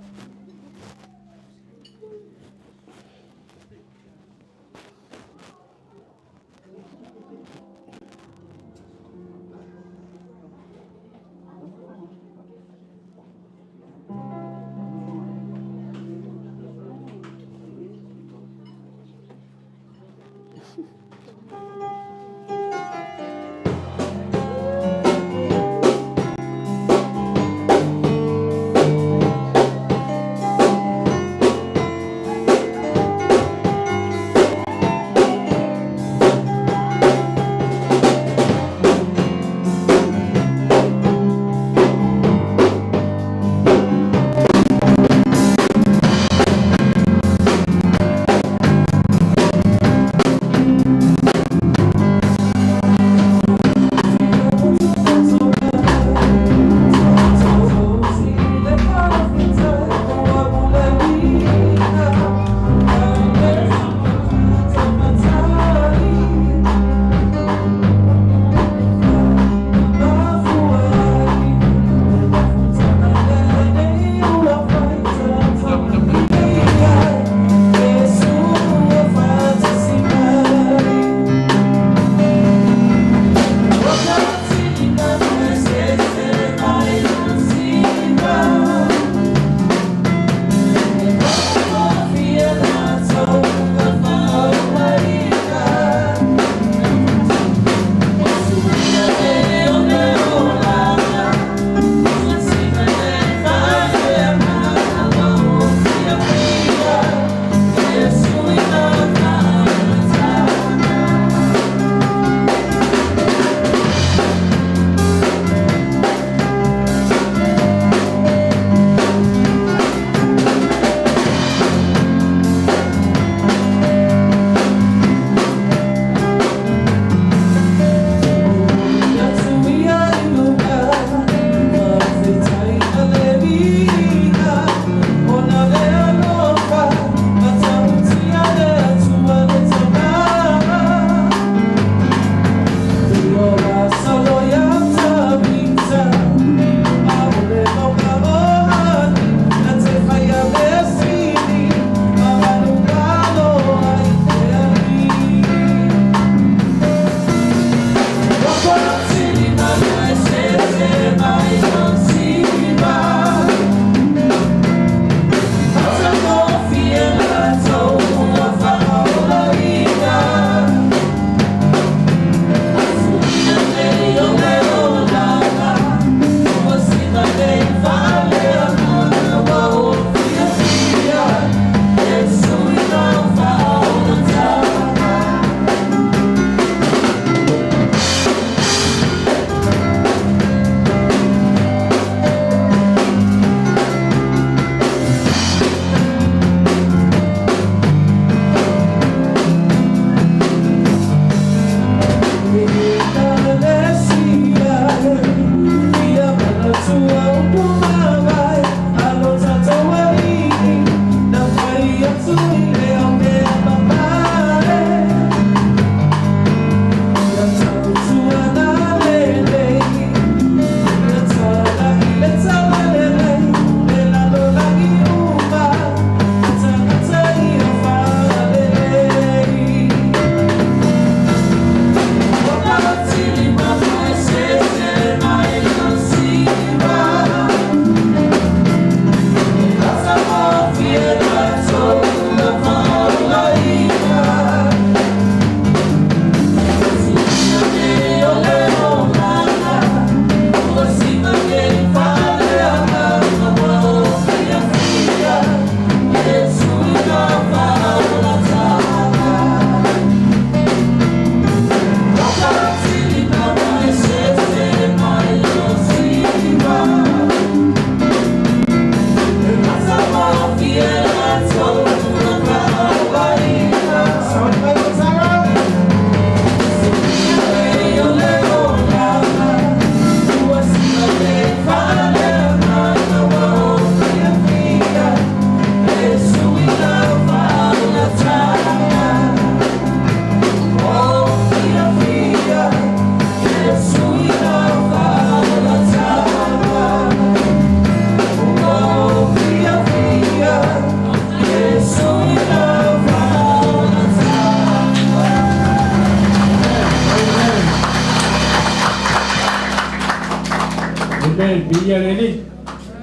Amen. Viia le Alii,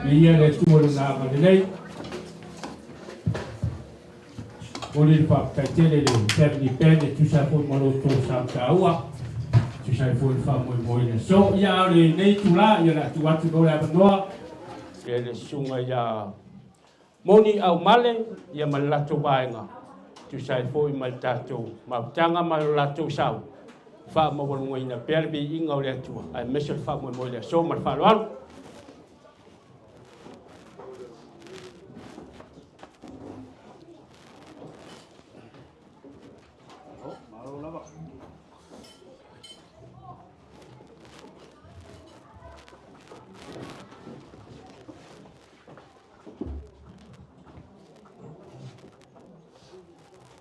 viia le Atua i Lona agalelei. Momoli le faafetai tele i le Family Band e tusa ai foi ma lo outou sao taua, e tusa ai foi le faamoemoe i le aso. Ia, a o lenei itula, ia o le a tuu atu loa le avanoa i le susuga ia Moni Aumale ia ma le latou vaega, tusa ai foi ma le tatou mafutaga ma lo latou sau, faamaualugaina pea le viiga o le Atua, aemaise o le faamoemoe i le aso. Ma le faaaloalo.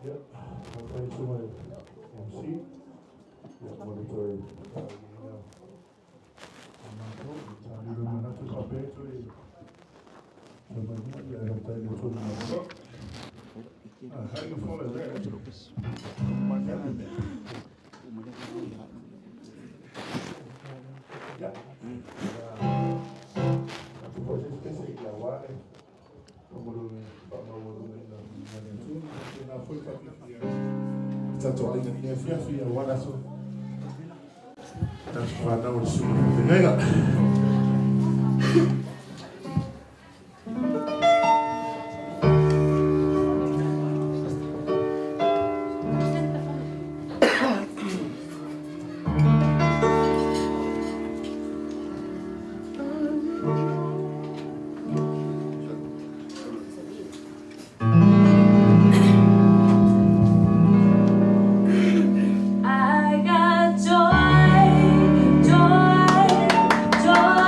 Ia, faafetai i susuga i MC, ia mo le toe faauigaina o matou, i taamilo i manatu faapea e toe toe mai luma, ia ae faafetai i le Atua mo matou. How do you follow that? Ia, tatou foi se isi pese aua le faamaualugaina o le Atua. Tēnā foi whakawhiwhia i tatou aiga i lenei afiafi aua le aso. Tatou whānau o le susuga faafeagaiga. I got joy, joy, joy.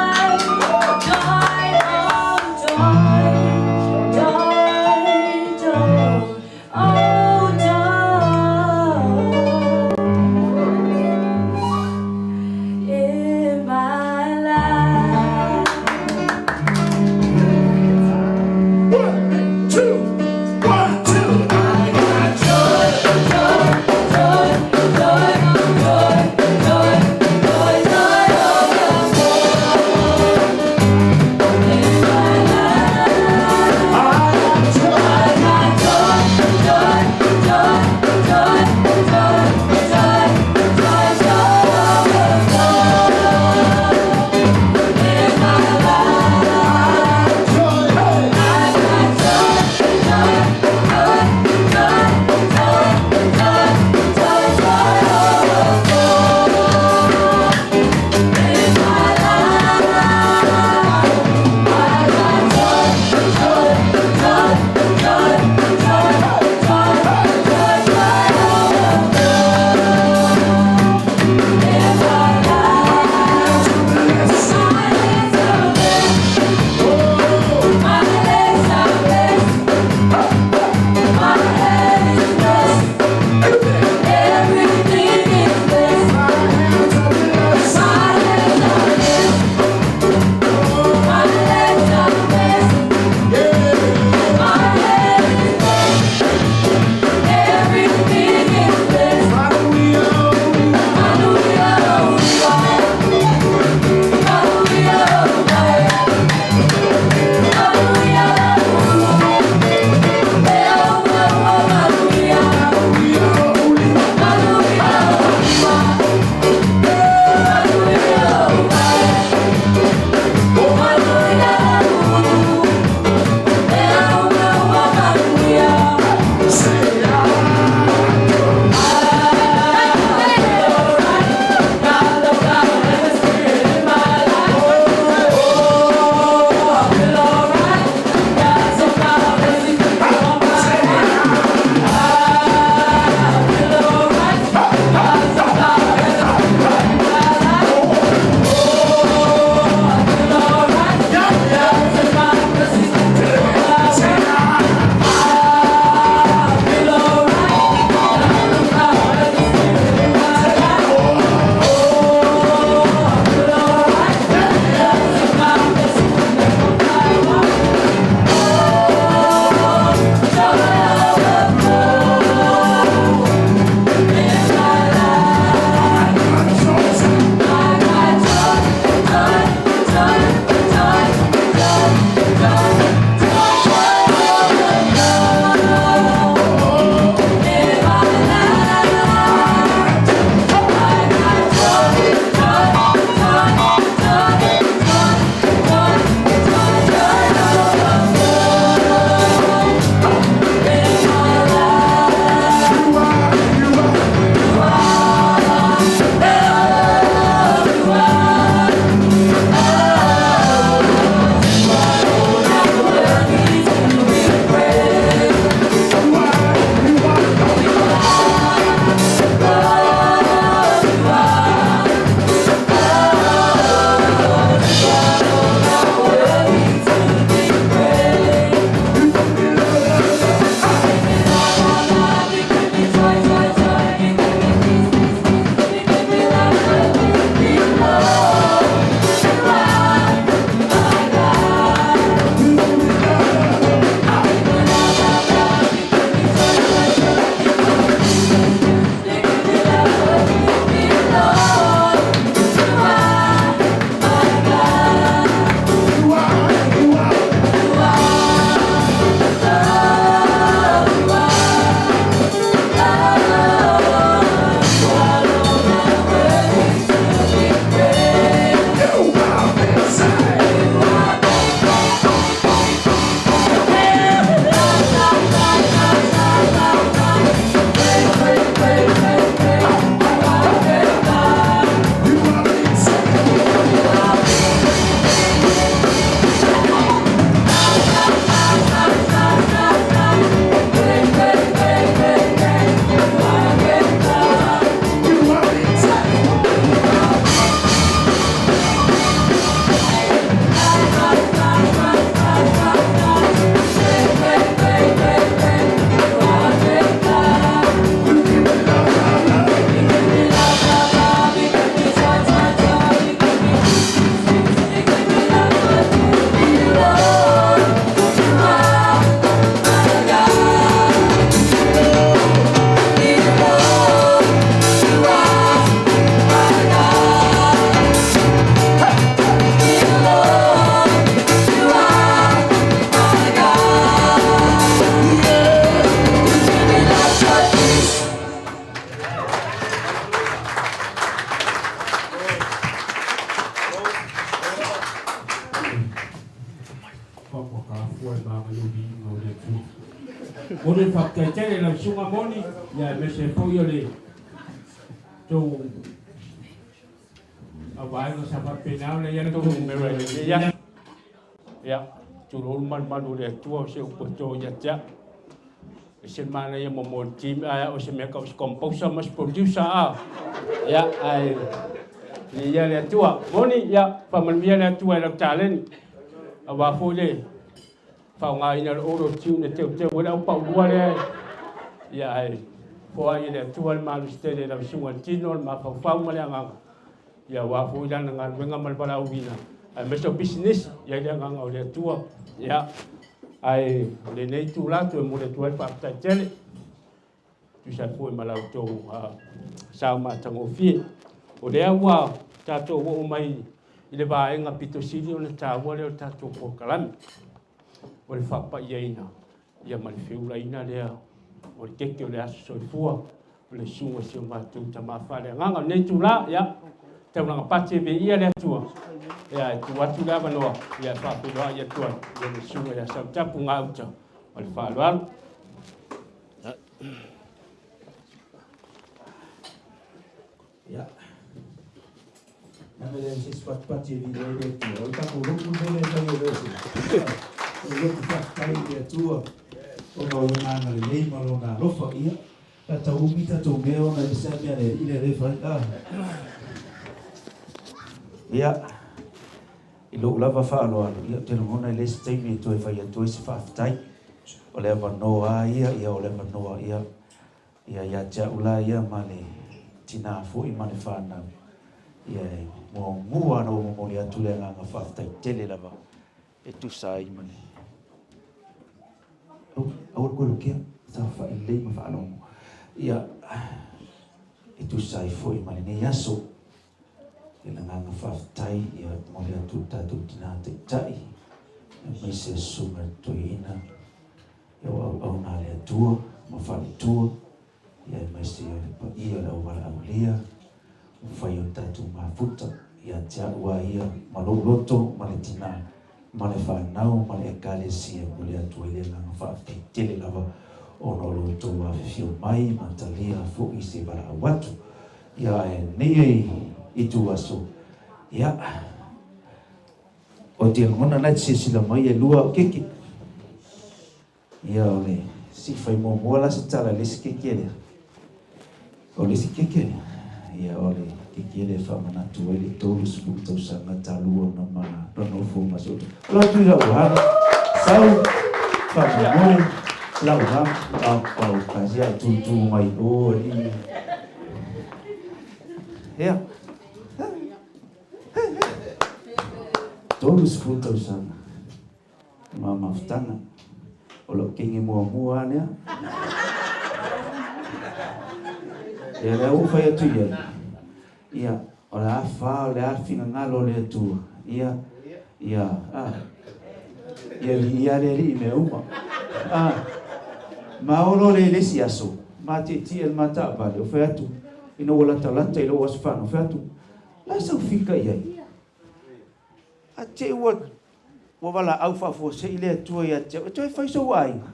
agaga i le viiga o le Atua. Momoli le faafetai tele i lau Susuga Moni, ia aemaise ai foi o le tou auvaega sa faapena ona i ai le tou numera i lenei aso. Ia, tulou le malumalu o le Atua o se upu e to ia te au. E se manaia mo mo le team ae o se mea ka o se composer ma se producer a. Ia, ae ia le Atua. Moni, ia, faamanuia le Atua i lau taleni. Aua foi le faaaogaina o le auto tune e teuteu ai le aupaulua lea. Ia, ae foai e le Atua le malosi tele i lau susuga i le tino, le mafaufau ma le agaga. Ia, aua foi lana galuega ma le valaauina, aemaise o pisinisi, ia i le agaga o le Atua. Ia, ae o lenei itula toe momoli atu ai le faafetai tele, tusa ai foi ma la outou sao matagofie. O lea ua tatou oo mai i le vaega pito sili ona taua lea o le tatou polokalame, o le faapaiaina ia ma le feulaina lea o le keke o le aso soifua o le susuga i si o matou tama faaleagaga. O lenei itula, ia, taulaga pati e viia le Atua, ia, e tuu atu le avanoa, ia, e faafeiloai atu ai ia le susuga ia Sautapu Gauta ma le faaaloalo. Ia. Na me le se patipati e viia ai le Atua. O le tatou lotu le mea lea e fai o le se. O le lotu faafetai i le Atua ona o lona agalelei ma lona alofa. Ia, pe a tau umi tatou mea ona e ese lava mea a le Alii lea e fai. Ah. Ia, i lou lava faaaloalo, ia, ou te lagona e leai se taimi e toe fai atu ai se faafetai. O le avanoa lava ia, ia, o le avanoa, ia, Ia, ia te au la ia ma le tinā foi ma le whānau. Ia, e muamua ona ou momoli atu le agaga faafetai tele lava e tusa ai ma le. Aua le koe lokea, saofai lelei ma faalogo. Ia, e tusa ai foi ma lenei aso. I le agaga faafetai, ia momoli atu i le tatou tinā taitai, aemaise le susuga i le toeaina, ia o auauna a le Atua ma faletua, ia aemaise o le paia o le auwalaaulia, ua fai o le tatou mafuta ia te au a ia ma lou loto ma le tinā ma le fanau ma le Ekalesia e momoli atu ai le agaga faafetai tele lava ona o lo outou afifio mai ma talia foi se valaau atu ia ae nei ai ituaso ia O te lagona na e te silasila mai e lua au keke. Ia o le si fai muamua la se tala i le isi keke lea. O le isi keke lea, ia o le keke lea e faamanatu ai le 30 tausaga talu ona ma nonofo ma si ou O lau atu i lau hana, sau, faamoemoe, lau hana, au, au, kasi a e tūtū mai o, alii. Ia. 30 tausaga ma mafutaga. O lou kenge muamua lava lea. Ia lea ua fai atu i ai. Ia, o le a fa, o le a le finagalo o le Atua. Ia, ia, a. Ia viia le Alii i mea uma. A. Ma oo loa lea i le isi aso, matietie le ma taavale, ou fai atu, ina ua latalata i lou aso fanau, fai atu, La e sau fika i ai. A te ua ua valaau faafuasei le Atua ia te au, e toe fai sou aiga.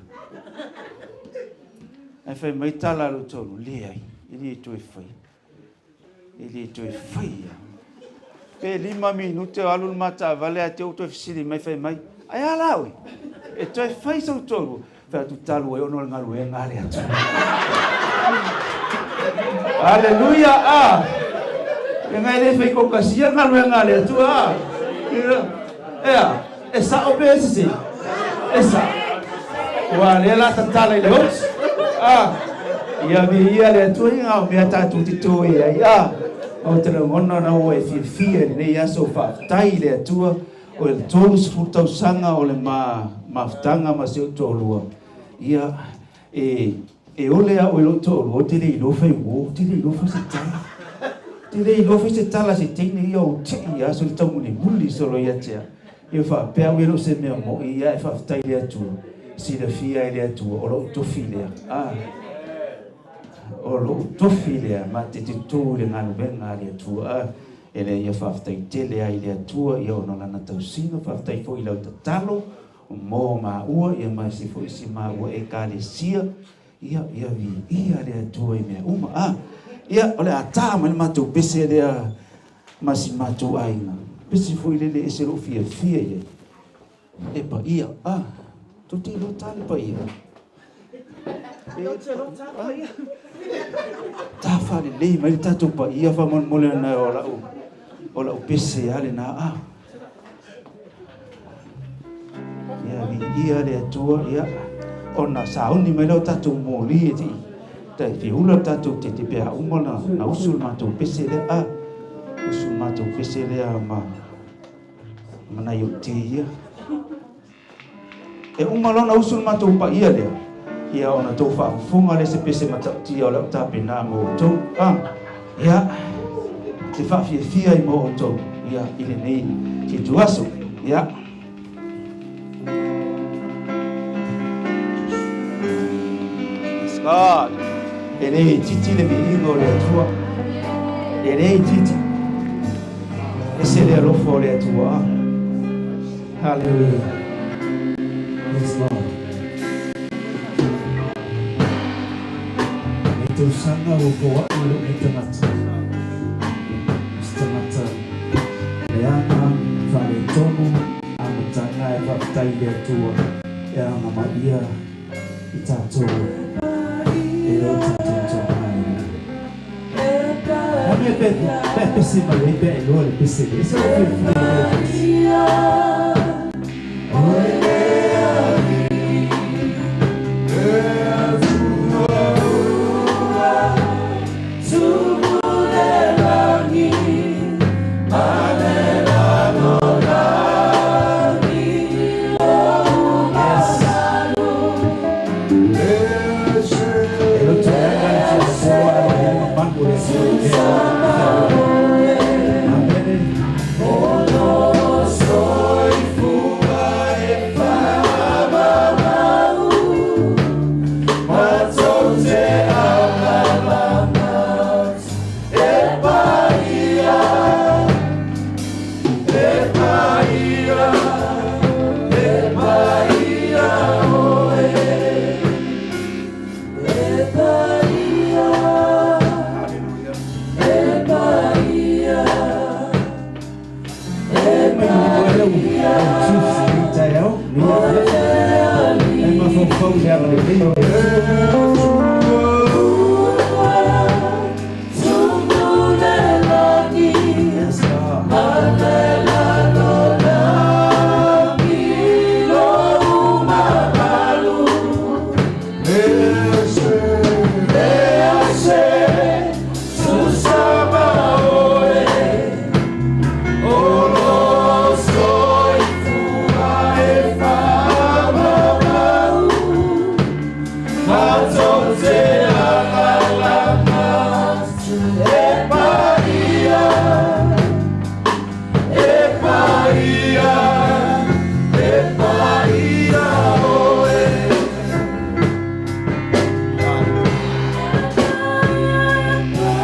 Ae fai mai tala a lou taulu, leai, e le toe faia. E le toe faia. Pe 5 minute o alu le ma taavale ae te ua toe fesili mai fai mai, ae a la oe? E toe fai sou toalua. Fai atu talu ai ona o le galuega a le Atua. Aleluia! A! Leaga e le fai kokasia le galuega a le Atua. A! Ea, e sa'o pe e sese? E sa'o. Ua lea la tatala i le oti. A! Ia viia le Atua i ngā mea tātou te toe ai. A! O te lagona na ua e fiafia i lenei aso faafetai i le Atua. O le 30 tausaga o le ma mafutaga ma si ou toalua, ia, e, e ole au i lou toalua, ou te le iloa fai uo, ou te le iloa fai se tala. Ou te le iloa fai se tala se teine ia ou tei a so le taumulimuli solo ia te au. Ia faapea au e le o se mea mo'i, ia e faafetai i le Atua, silafia e le Atua, o lou tofi lea. Ah, o lou tofi lea, ma te tutū i le galuega a le Atua. Ah, E leai ia faafetai tele ai i le Atua ia ona o Lana tausiga, faafetai foi i lau tatalo mo maua ia ma isi foi si maua ekalesia ia ia viia le Atua i mea uma a. Ia o le a tā mai le matou pese lea ma si matou aiga. Pese foi lele e ese lou fiafia i ai. E paia a. Tou te iloa tā le paia. Tā faalelei mai le tatou paia faamolemole ona o lau o lau pese lava lena a. Ia viia le Atua ia ona sauni mai lea o tatou moli e te tai fiula le tatou tete pe a uma na, na usu le matou pese lea a. Usu le matou pese lea ma ma nai ou te ia. E uma loa ona usu le matou paia lea, ia ona tou faafofoga lea i se pese matautia o lau tapena mo outou. A, ia, te faafiafia ai mo outou, ia, i lenei ituaso. Ia. Yes, God. E le itiiti le viiga o le Atua. E le itiiti. Ese le alofa o le Atua. Hallelujah. Yes, Lord. Nei tausaga ua foai lou nei tagata. O se tagata leaga, faaletonu, amataga e faafetai i le Atua e agamaia i tatou e lo tatou taumailelei. A mea pe pe pese mai ai pe iloa le pese le ese o fiafia i le pese. Yes. E loto leaga le Tiafoa a le mamalu o le Atua. Amene. Mai le lau chiefs i taeao, nei afiafi. E mafaufau i le agalelei o le Atua.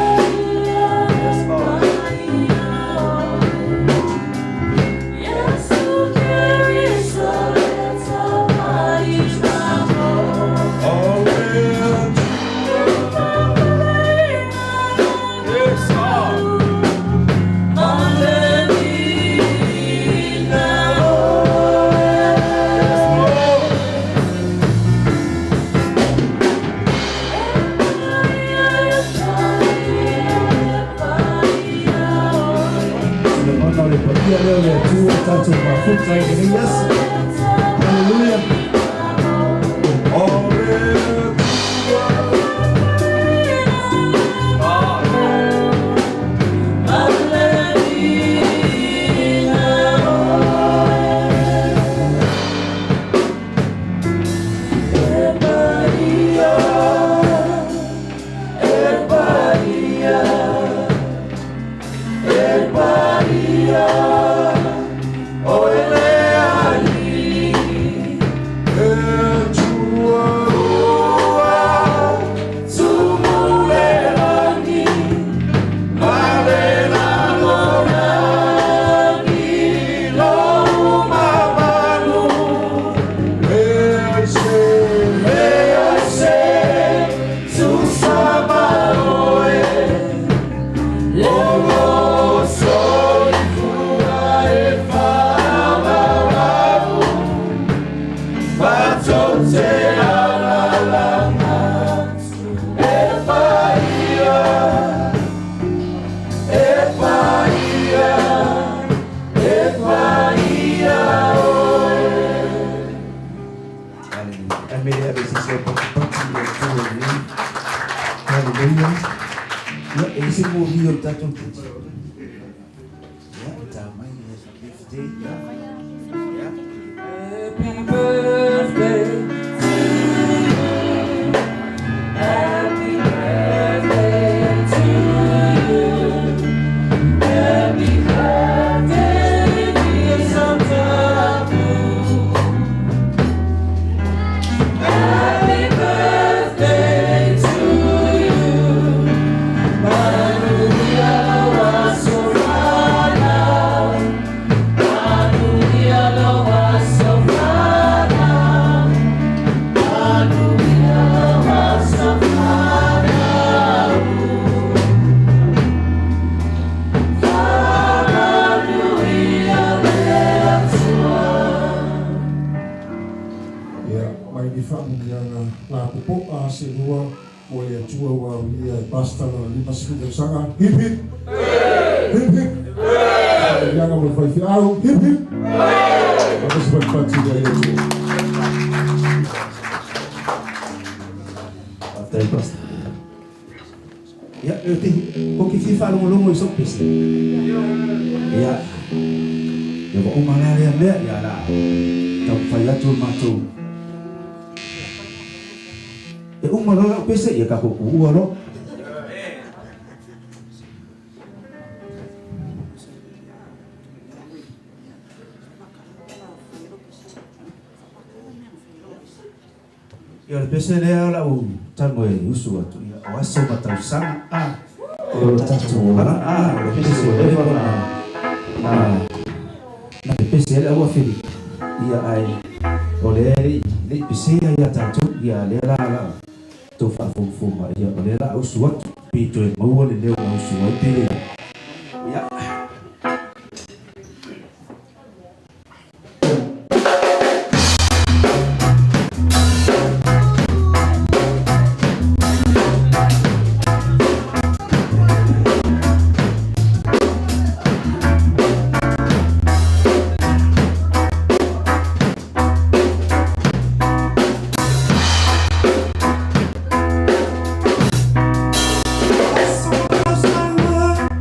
Yes, God. Yes, Lord. Yes, Lord. Yes, Lord. Lagona o le paia lea o le Atua o tatou mafuta i lenei aso. Hallelujah. tatou keti. Ia, e tā mai, happy birthday, ia. Ia. Happy birthday to you. Happy birthday to you. Happy birthday, dear Santa. Happy birthday to you. Manuia lou aso fanau. Manuia lou aso fanau. Manuia lou aso fanau. Faamanuia le Atua. Ia, mai ni faamuniaga lapopo'a selua mo le Atua ua aulia e Pastor lona 50 tausaga. Hip hip! Hip hip! Faamanuiaga mo le faifeau. Hip hip! Ae se fatufatu i le Atua. Faafetai Pastor. Ia, e te ko ki fia faalogologo i sou pese. Ia, ia ua uma la lea mea, ia la taumafai atu le matou. E uma loa lau pese, ia tatou puua loa. Ia o le pese lea o lau tago e usu atu, ia o aso ma tausaga a o lo tatou olaga a o le pese ua leva ona na na pepese ai le au Afelika, ia ae o lea e le'i le'i pesea ia tatou, ia lea la la tou faafogafoga, ia o lea la usu atu pe toe maua le leo na usu ai pe leai. Ia. Aso ma tausaga.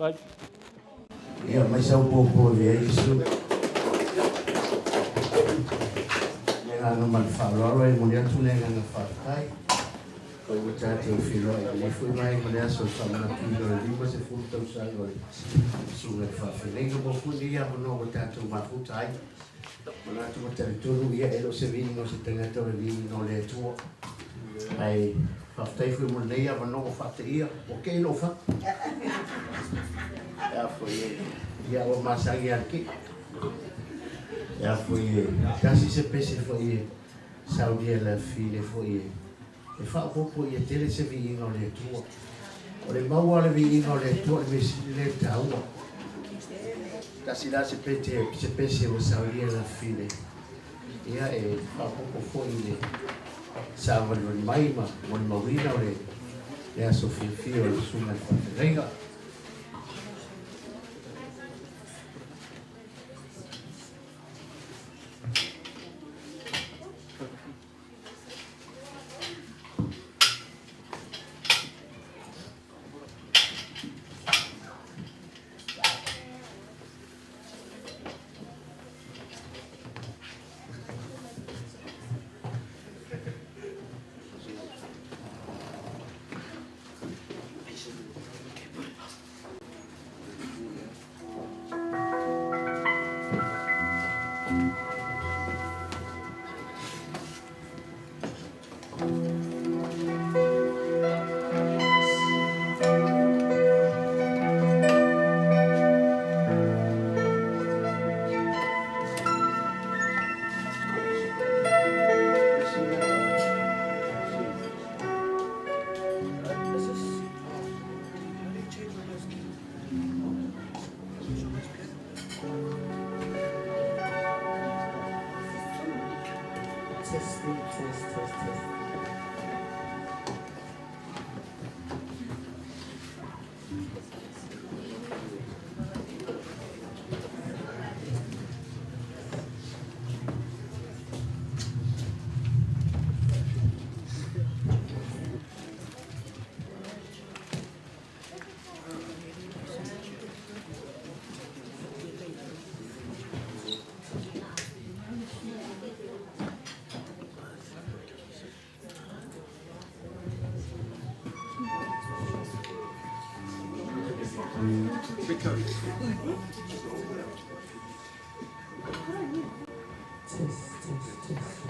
Faafetai. Ia aumai sau popo e avea ai Iesu. Le agaga ma le faaaloalo e momoli atu le agaga faafetai. Pei ua tatou feiloai i lenei foi vaega o le aso i le faamanatuina o le 50 tausaga o le Susuga i le Faafeagaiga. Maua foi lenei avanoa ua tatou mafuta ai. Manatu ma talitonu ia e le o se viiga o se tagata o le viiga o le Atua. Ae faafetai foi mo lenei avanoa ua faateia, ua kei lou fatu. Ea foi e, ia ua masani lava le kei. Ea foi e, tasi se pese foi e saunia e le afifine foi e, e faaopoopo ia tele se viiga o le Atua. O le maua o le viiga o le Atua o le mea sili lea taua. Tasi la se pete, se pese ua saunia e le afifine. Ia e faaopoopo foi i le savalivali mai ma molimauina o le le aso fiafia o le Susuga i le Faafeagaiga. Testing, test, test, test. Test, test, test.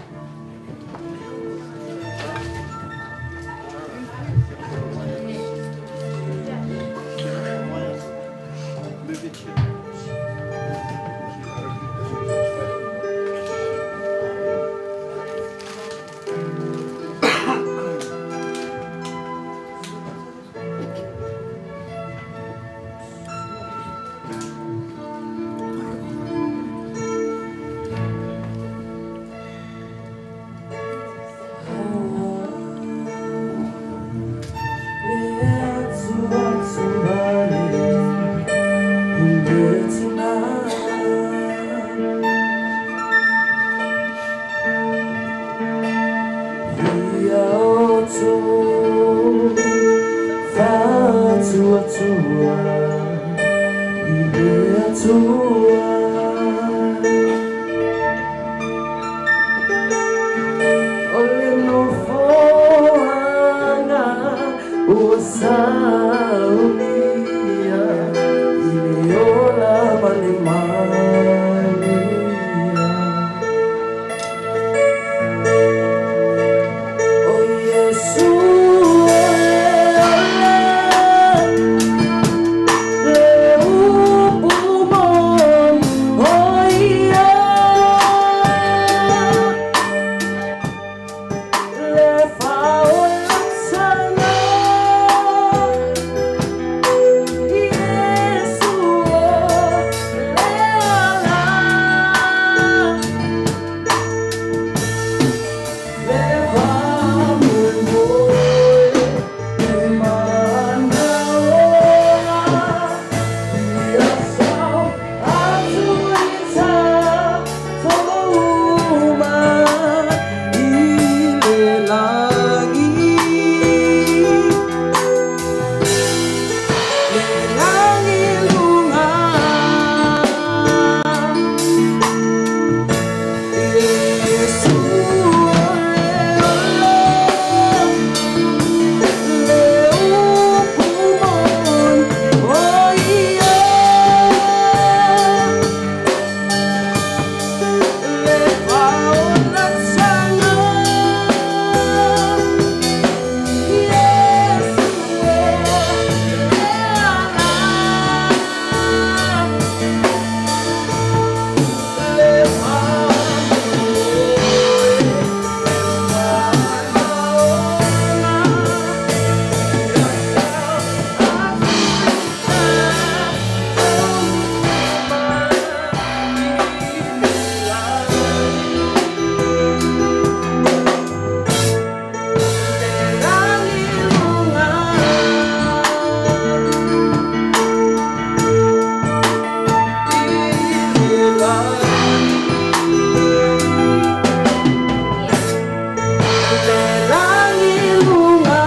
Le lagi luga.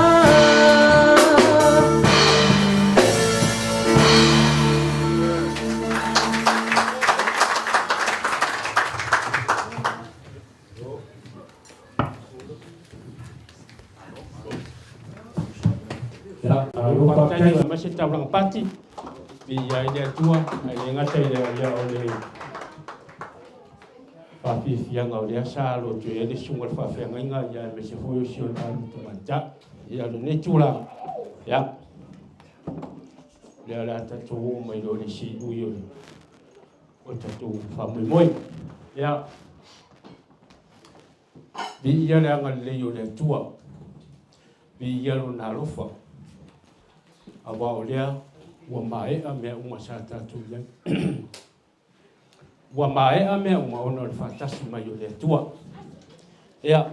Ia, malo faafetai aemaise le taulaga pati, viia ai le Atua, ae le gata i lea, ia o le faafiafiaga o lea sa alo atu ai le susuga i le faafeagaiga, ia aemaise foi o si ona alu tamaitai. Ia, o lenei tulaga, ia, lea o le a tatou oo mai loa i le siui o le o le tatou faamoemoe. Ia, viia le agalelei o le Atua, viia lona alofa, aua o lea ua maea mea uma sa tatou i ai. Ua maea mea uma ona o le faatasi mai o le Atua. Ia,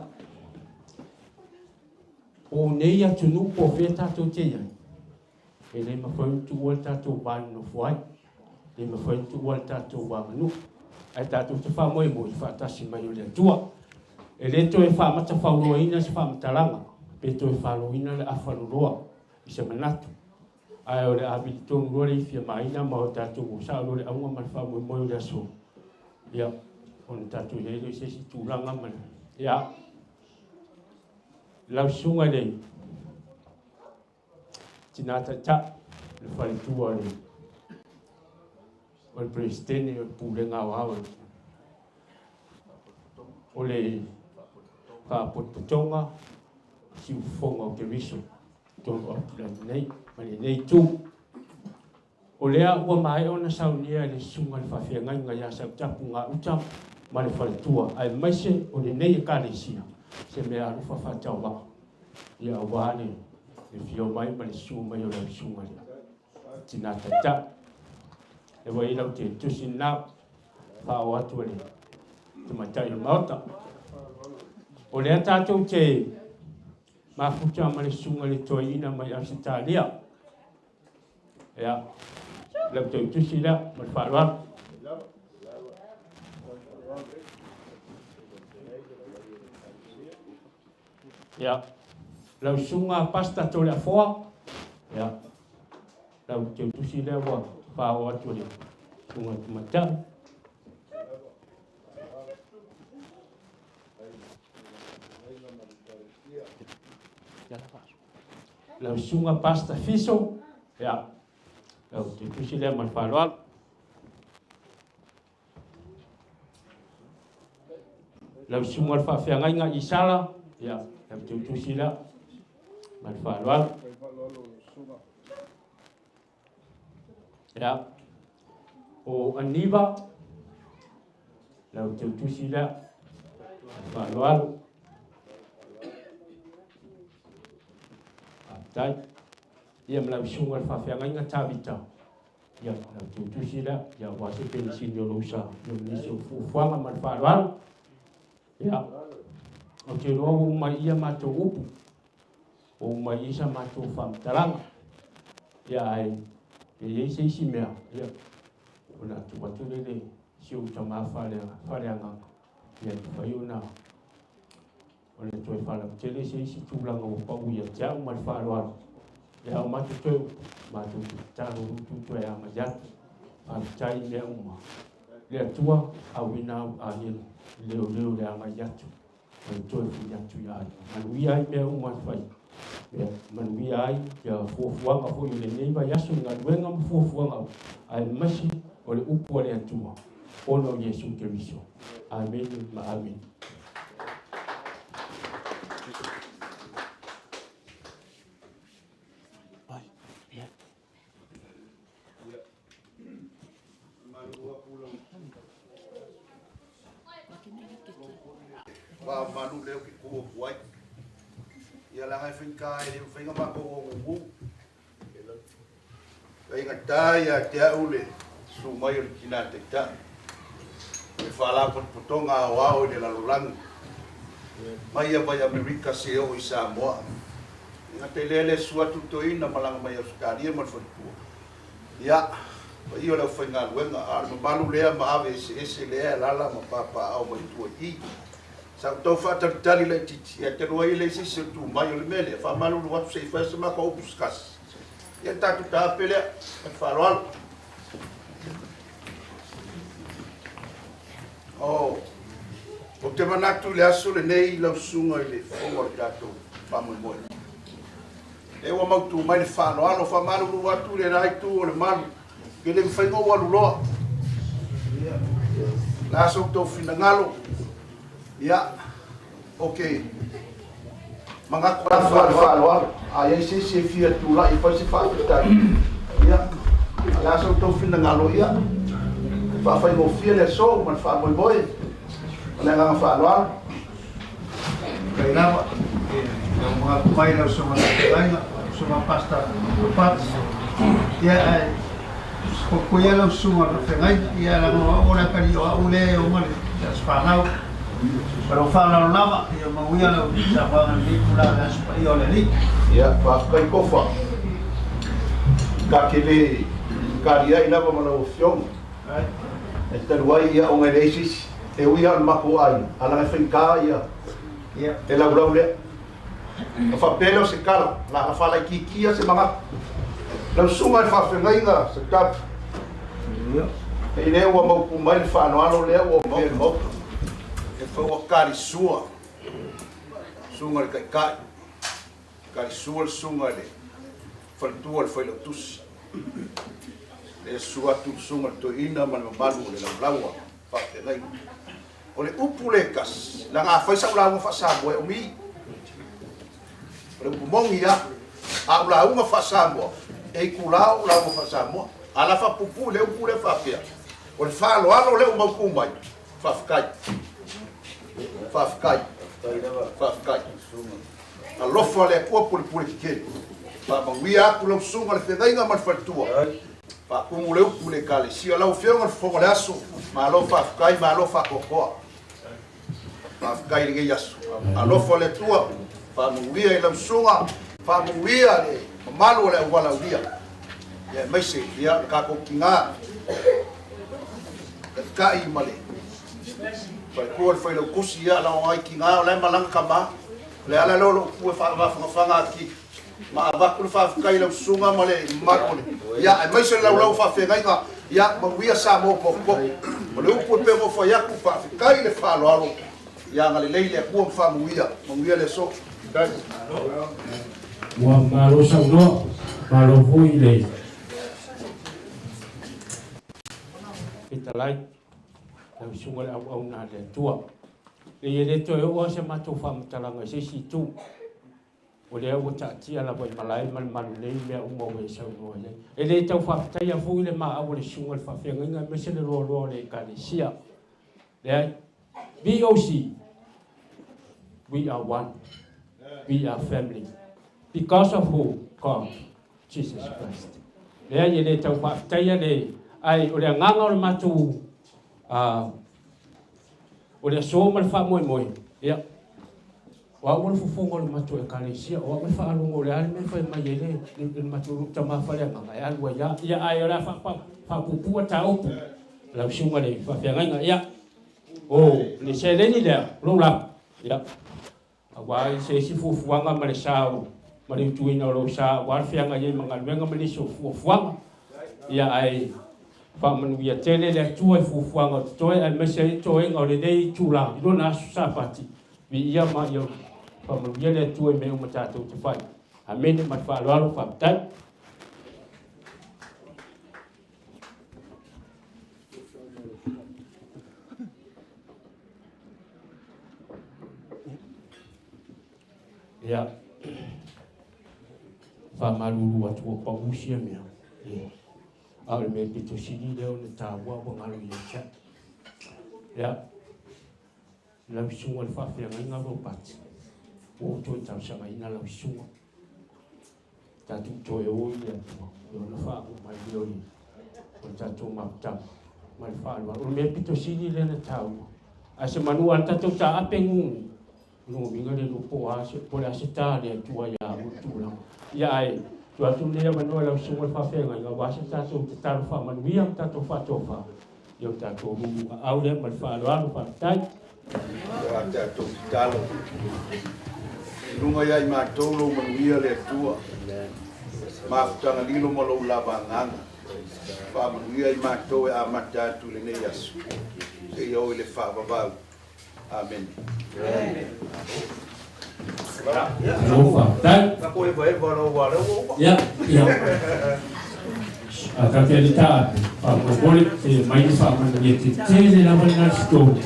o nei atunuu po o fea tatou te i ai, e le mafai ona tuua le tatou va nonofo ai, e le mafai ona tuua le tatou aganuu, ae tatou te faamoemoe i le faatasi mai o le Atua. E le toe faamatafauloaina se faamatalaga, pe toe faloina le afaloloa i se manatu, ae o le a vili tonu loa le ifia maina ma o tatou o sao loa le auga ma le faamoemoe o le aso, ia, ona tatou i ai lea i se isi tulaga ma le, ia, lau susuga i le tina taitai, le faletua o le o le Peresetene o le Pulega Aoao o le Faalapotopotoga Siufofoga o Keriso totonu o Aukilani nei ma lenei itu. O lea ua maea ona saunia e le Susuga i le Faafeagaiga ia Sautapu Gauta ma le faletua, aemaise o lenei Ekalesia, se mea alofa faatauvaa, ia aua le fia mai ma le susu mai o lau susuga i le tina taitai. E ua i lau te tusi lena, faaoo atu e le tamaitai o le Maota. O lea tatou te mafuta ma le susuga i le toeaina mai Ausetalia. Ia, lau tautusi lea ma le faaaloalo. Ia, lau susuga Pastor Toleafoa, ia, lau tautusi lea ua faaoo atu e le susuga tamaitai. Lau susuga Pastor Fiso, ia, lau tautusi lea ma le faaaloalo. Lau susuga le faafeagaiga Isala, ia, lau tautusi lea ma le faaaloalo. Ia, o Aniva, lau tautusi lea ma le faaaloalo. Faafetai. Ia ma lau susuga le faafeagaiga Tavita, ia, lau tautusi lea, ia aua se penisini o lou sa, ia ma nisi o fuafuaga ma le faaaloalo. Ia, ou te iloa ua uma i ia matou upu, ua uma i sa matou faamatalaga. Ia, ae pe i ai se isi mea, ia, ona tuu atu lea i le si ou tama faaleagaga, ia mafai ona ona toe faalautele se isi tulaga ua pau ia te au ma le faaaloalo. Ia, o matou toe upu, matou te tatalo utu toe agai atu. Faafetai i mea uma. Le Atua, auina au agelu, leoleo le agai atu, ma le toe fui atu i aiga. Manuia ai mea uma e fai. Ia, manuia ai ia fuafuaga foi o lenei vaiaso i galuega ma fuafuaga, aemaise o le upu a le Atua, ona o Iesu Keriso. Amene ma amene. Va malu lea ou te tu atu ai. Ia leaga e faigata e le mafai ona matou o gugu. Faigata ia te au le susu mai o le tina taitai. O le Faalapotopotoga Aoao i le Lalolagi. Mai ia vai Amerika se oo i Samoa. E gata i lea le susu atu toeaina malaga mai Ausetalia ma le faletua. Ia, Paia o le aufaigaluega, a o le mamalu lea ma ave eseese lea e alaala ma papaaao mai tua i i. Sa ou tau faatalitali laitiiti, ae talu ai e leai se isi o tu mai, o le mea lea, faamalulu atu se i fai se matou upu se tasi. Ia tatou taape lea, ma le faaaloalo. Oh, ou te manatu i le aso lenei lau susuga i le fofoga o le tatou faamoemoe. Lea ua mautu mai le faaaloalo, faamalulu atu i le la itu o le malu, ke le mafai ona ou alu loa. O le a so outou finagalo, ia, ou te manatu lava i le faaaloalo. A i ai se isi e fia tulai e fai se faafetai, ia, o le a so outou finagalo, ia, e faafaigofie le aso ma le faamoemoe. O le agaga faaaloalo. Faafetai lava i lau manatu mai lau Susuga Fetalaiga, lau Susuga Pastor Ropati. Ia, ae puipuia lau Susuga Fetalaiga, ia leaga o au o le atalii o au lea e oma le Aso Fanau. Ma lou faaaloalo lava, ia manuia lau saunoaga i lenei itula o le Aso Paia o le Alii. Ia, faafetai Tofa. Ta te le taliai lava ma lau Afioga. E talu ai ia ona e leai se isi. E ui lava o le matou aiga, a leaga e faigata ia le laulau lea. Ona faapea lea o se tala, o le a faalaitiitia se manatu. Lau susuga i le faafeagaiga Setapu, e lea ua mautu mai le faaaloalo lea ua opea i le Maota. E fau kalisua, susuga i le Taitai, kalisua le susuga i le faletua o le Failautusi. Le susu atu le susuga i le Toeaina ma le mamalu o le laulaua faafeagaiga. O le upu le tasi, leaga a fai sau lauga faa-Samoa e umi. O le upu moni lava, a ou lauga faa-Samoa, e itula ou lauga faa-Samoa. A la faapuupuu le upu lea faapea, o le faaaloalo lea ua mautu mai, faafetai, faafetai, faafetai. Alofa le Atua pulepule tetele. Faamanuia atu lau susuga le feagaiga ma le faletua. Faatumu le upu i le Ekalesia. Lau Afioga i le Fofoga o le Aso, malo faafetai, malo faatoatoa. Faafetai i lenei aso. Alofa le Atua, faamanuia i lau susuga, faamanuia le mamalu o le auala aulia. Ia aemaise ia le tatou tina, taitai ma le faletua le failautusi, ia lau ai tina o la e malaga tama. O le ala lea o lou tu e faamafanafana atu ma avatu le faafetai i lau susuga ma le mamalu o le, ia aemaise le laulau faafeagaiga, ia manuia Samoa potopoto. O le upu e pei ona ou fai atu, faafetai i le faaaloalo, ia agalelei le Atua ma faamanuia, manuia le aso. Ua malo saunoa, malo foi i le fetalai, lau susuga i le auauna a le Atua. E le toe oo lava se matou faamatalaga i se isi itu. O lea ua taatia lava i malae ma le malu nei mea uma ua e saunoa i ai. E le tau faafetaia foi le maau o le susuga i le faafeagaiga aemaise le loaloa o le Ekalesia. Leai. VOC, we are one. We are family. Because of who? God, Jesus Christ. Leai, e le tau faafetaia le, ai o le agaga o le matou o le aso ma le faamoemoe, ia, o au o le fofoga o le matou Ekalesia, o au e faalogo o le a le mea e fai mai ai le matou tama faleagaga e alu ai lava. Ia, ae o le a faapuupuu ta upu, lau susuga i le faafeagaiga. Ia, o le seleni lea, o lou lava, ia, aua se isi fuafuaga ma le sa o, ma le utuina o lou sa aua le feagai ai ma galuega ma nisi o fuafuaga. Ia, ae faamanuia tele le Atua i fuafuaga o totoe, aemaise ai toega o lenei itula i lona aso Sapati. Viia ma ia faamanuia le Atua i mea uma tatou te fai. Amene ma le faaaloalo, faafetai. Ia, faamalulu atu ua pau sia mea. Ia, a o le mea pito sili lea o le taua ua galo ia te au. Ia, lau susuga i le faafeagaiga Robert, ua ou toe talosagaina lau susuga. Tatou toe o i le Atua, ia ona faauu mai lea o le tatou mafutaga ma le faaaloalo. O le mea pito sili lea na taua. Ae se manu a le tatou taape gugu, o lona uiga le iloa po o le a se ta a le Atua ia au le tulaga. Ia ae Tuu atu lenei avanoa i lau Susuga i le Faafeagaiga aua se tatou tatalo faamanuia ma tatou faatofa i o tatou uluulugaau lea ma le faaaloalo. Faafetai. Ia tatou tatalo. I luga ia i matou lou manuia le Atua. Mafutaga lilo ma lou lava agaga. Faamanuia i matou e amata atu i lenei aso. Seia oo i le faavavau. Amene. Malo faafetai. Ia, ia. A tatou te alita faamolemole se mai ni faamanuia tetele lava lena le story.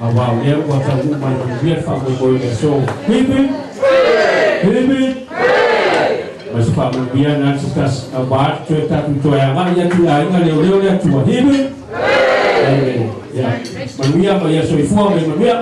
Aua o lea ua taunuu mai manuia le faamoemoe o le aso. Hip hip! Hip hip! Ma se faamanuia na le se tasi aua le toe tatou toe agai atu i aiga leoleo le Atua. Hip hip! Amen. Ia, manuia ma ia soifua ma ia manuia.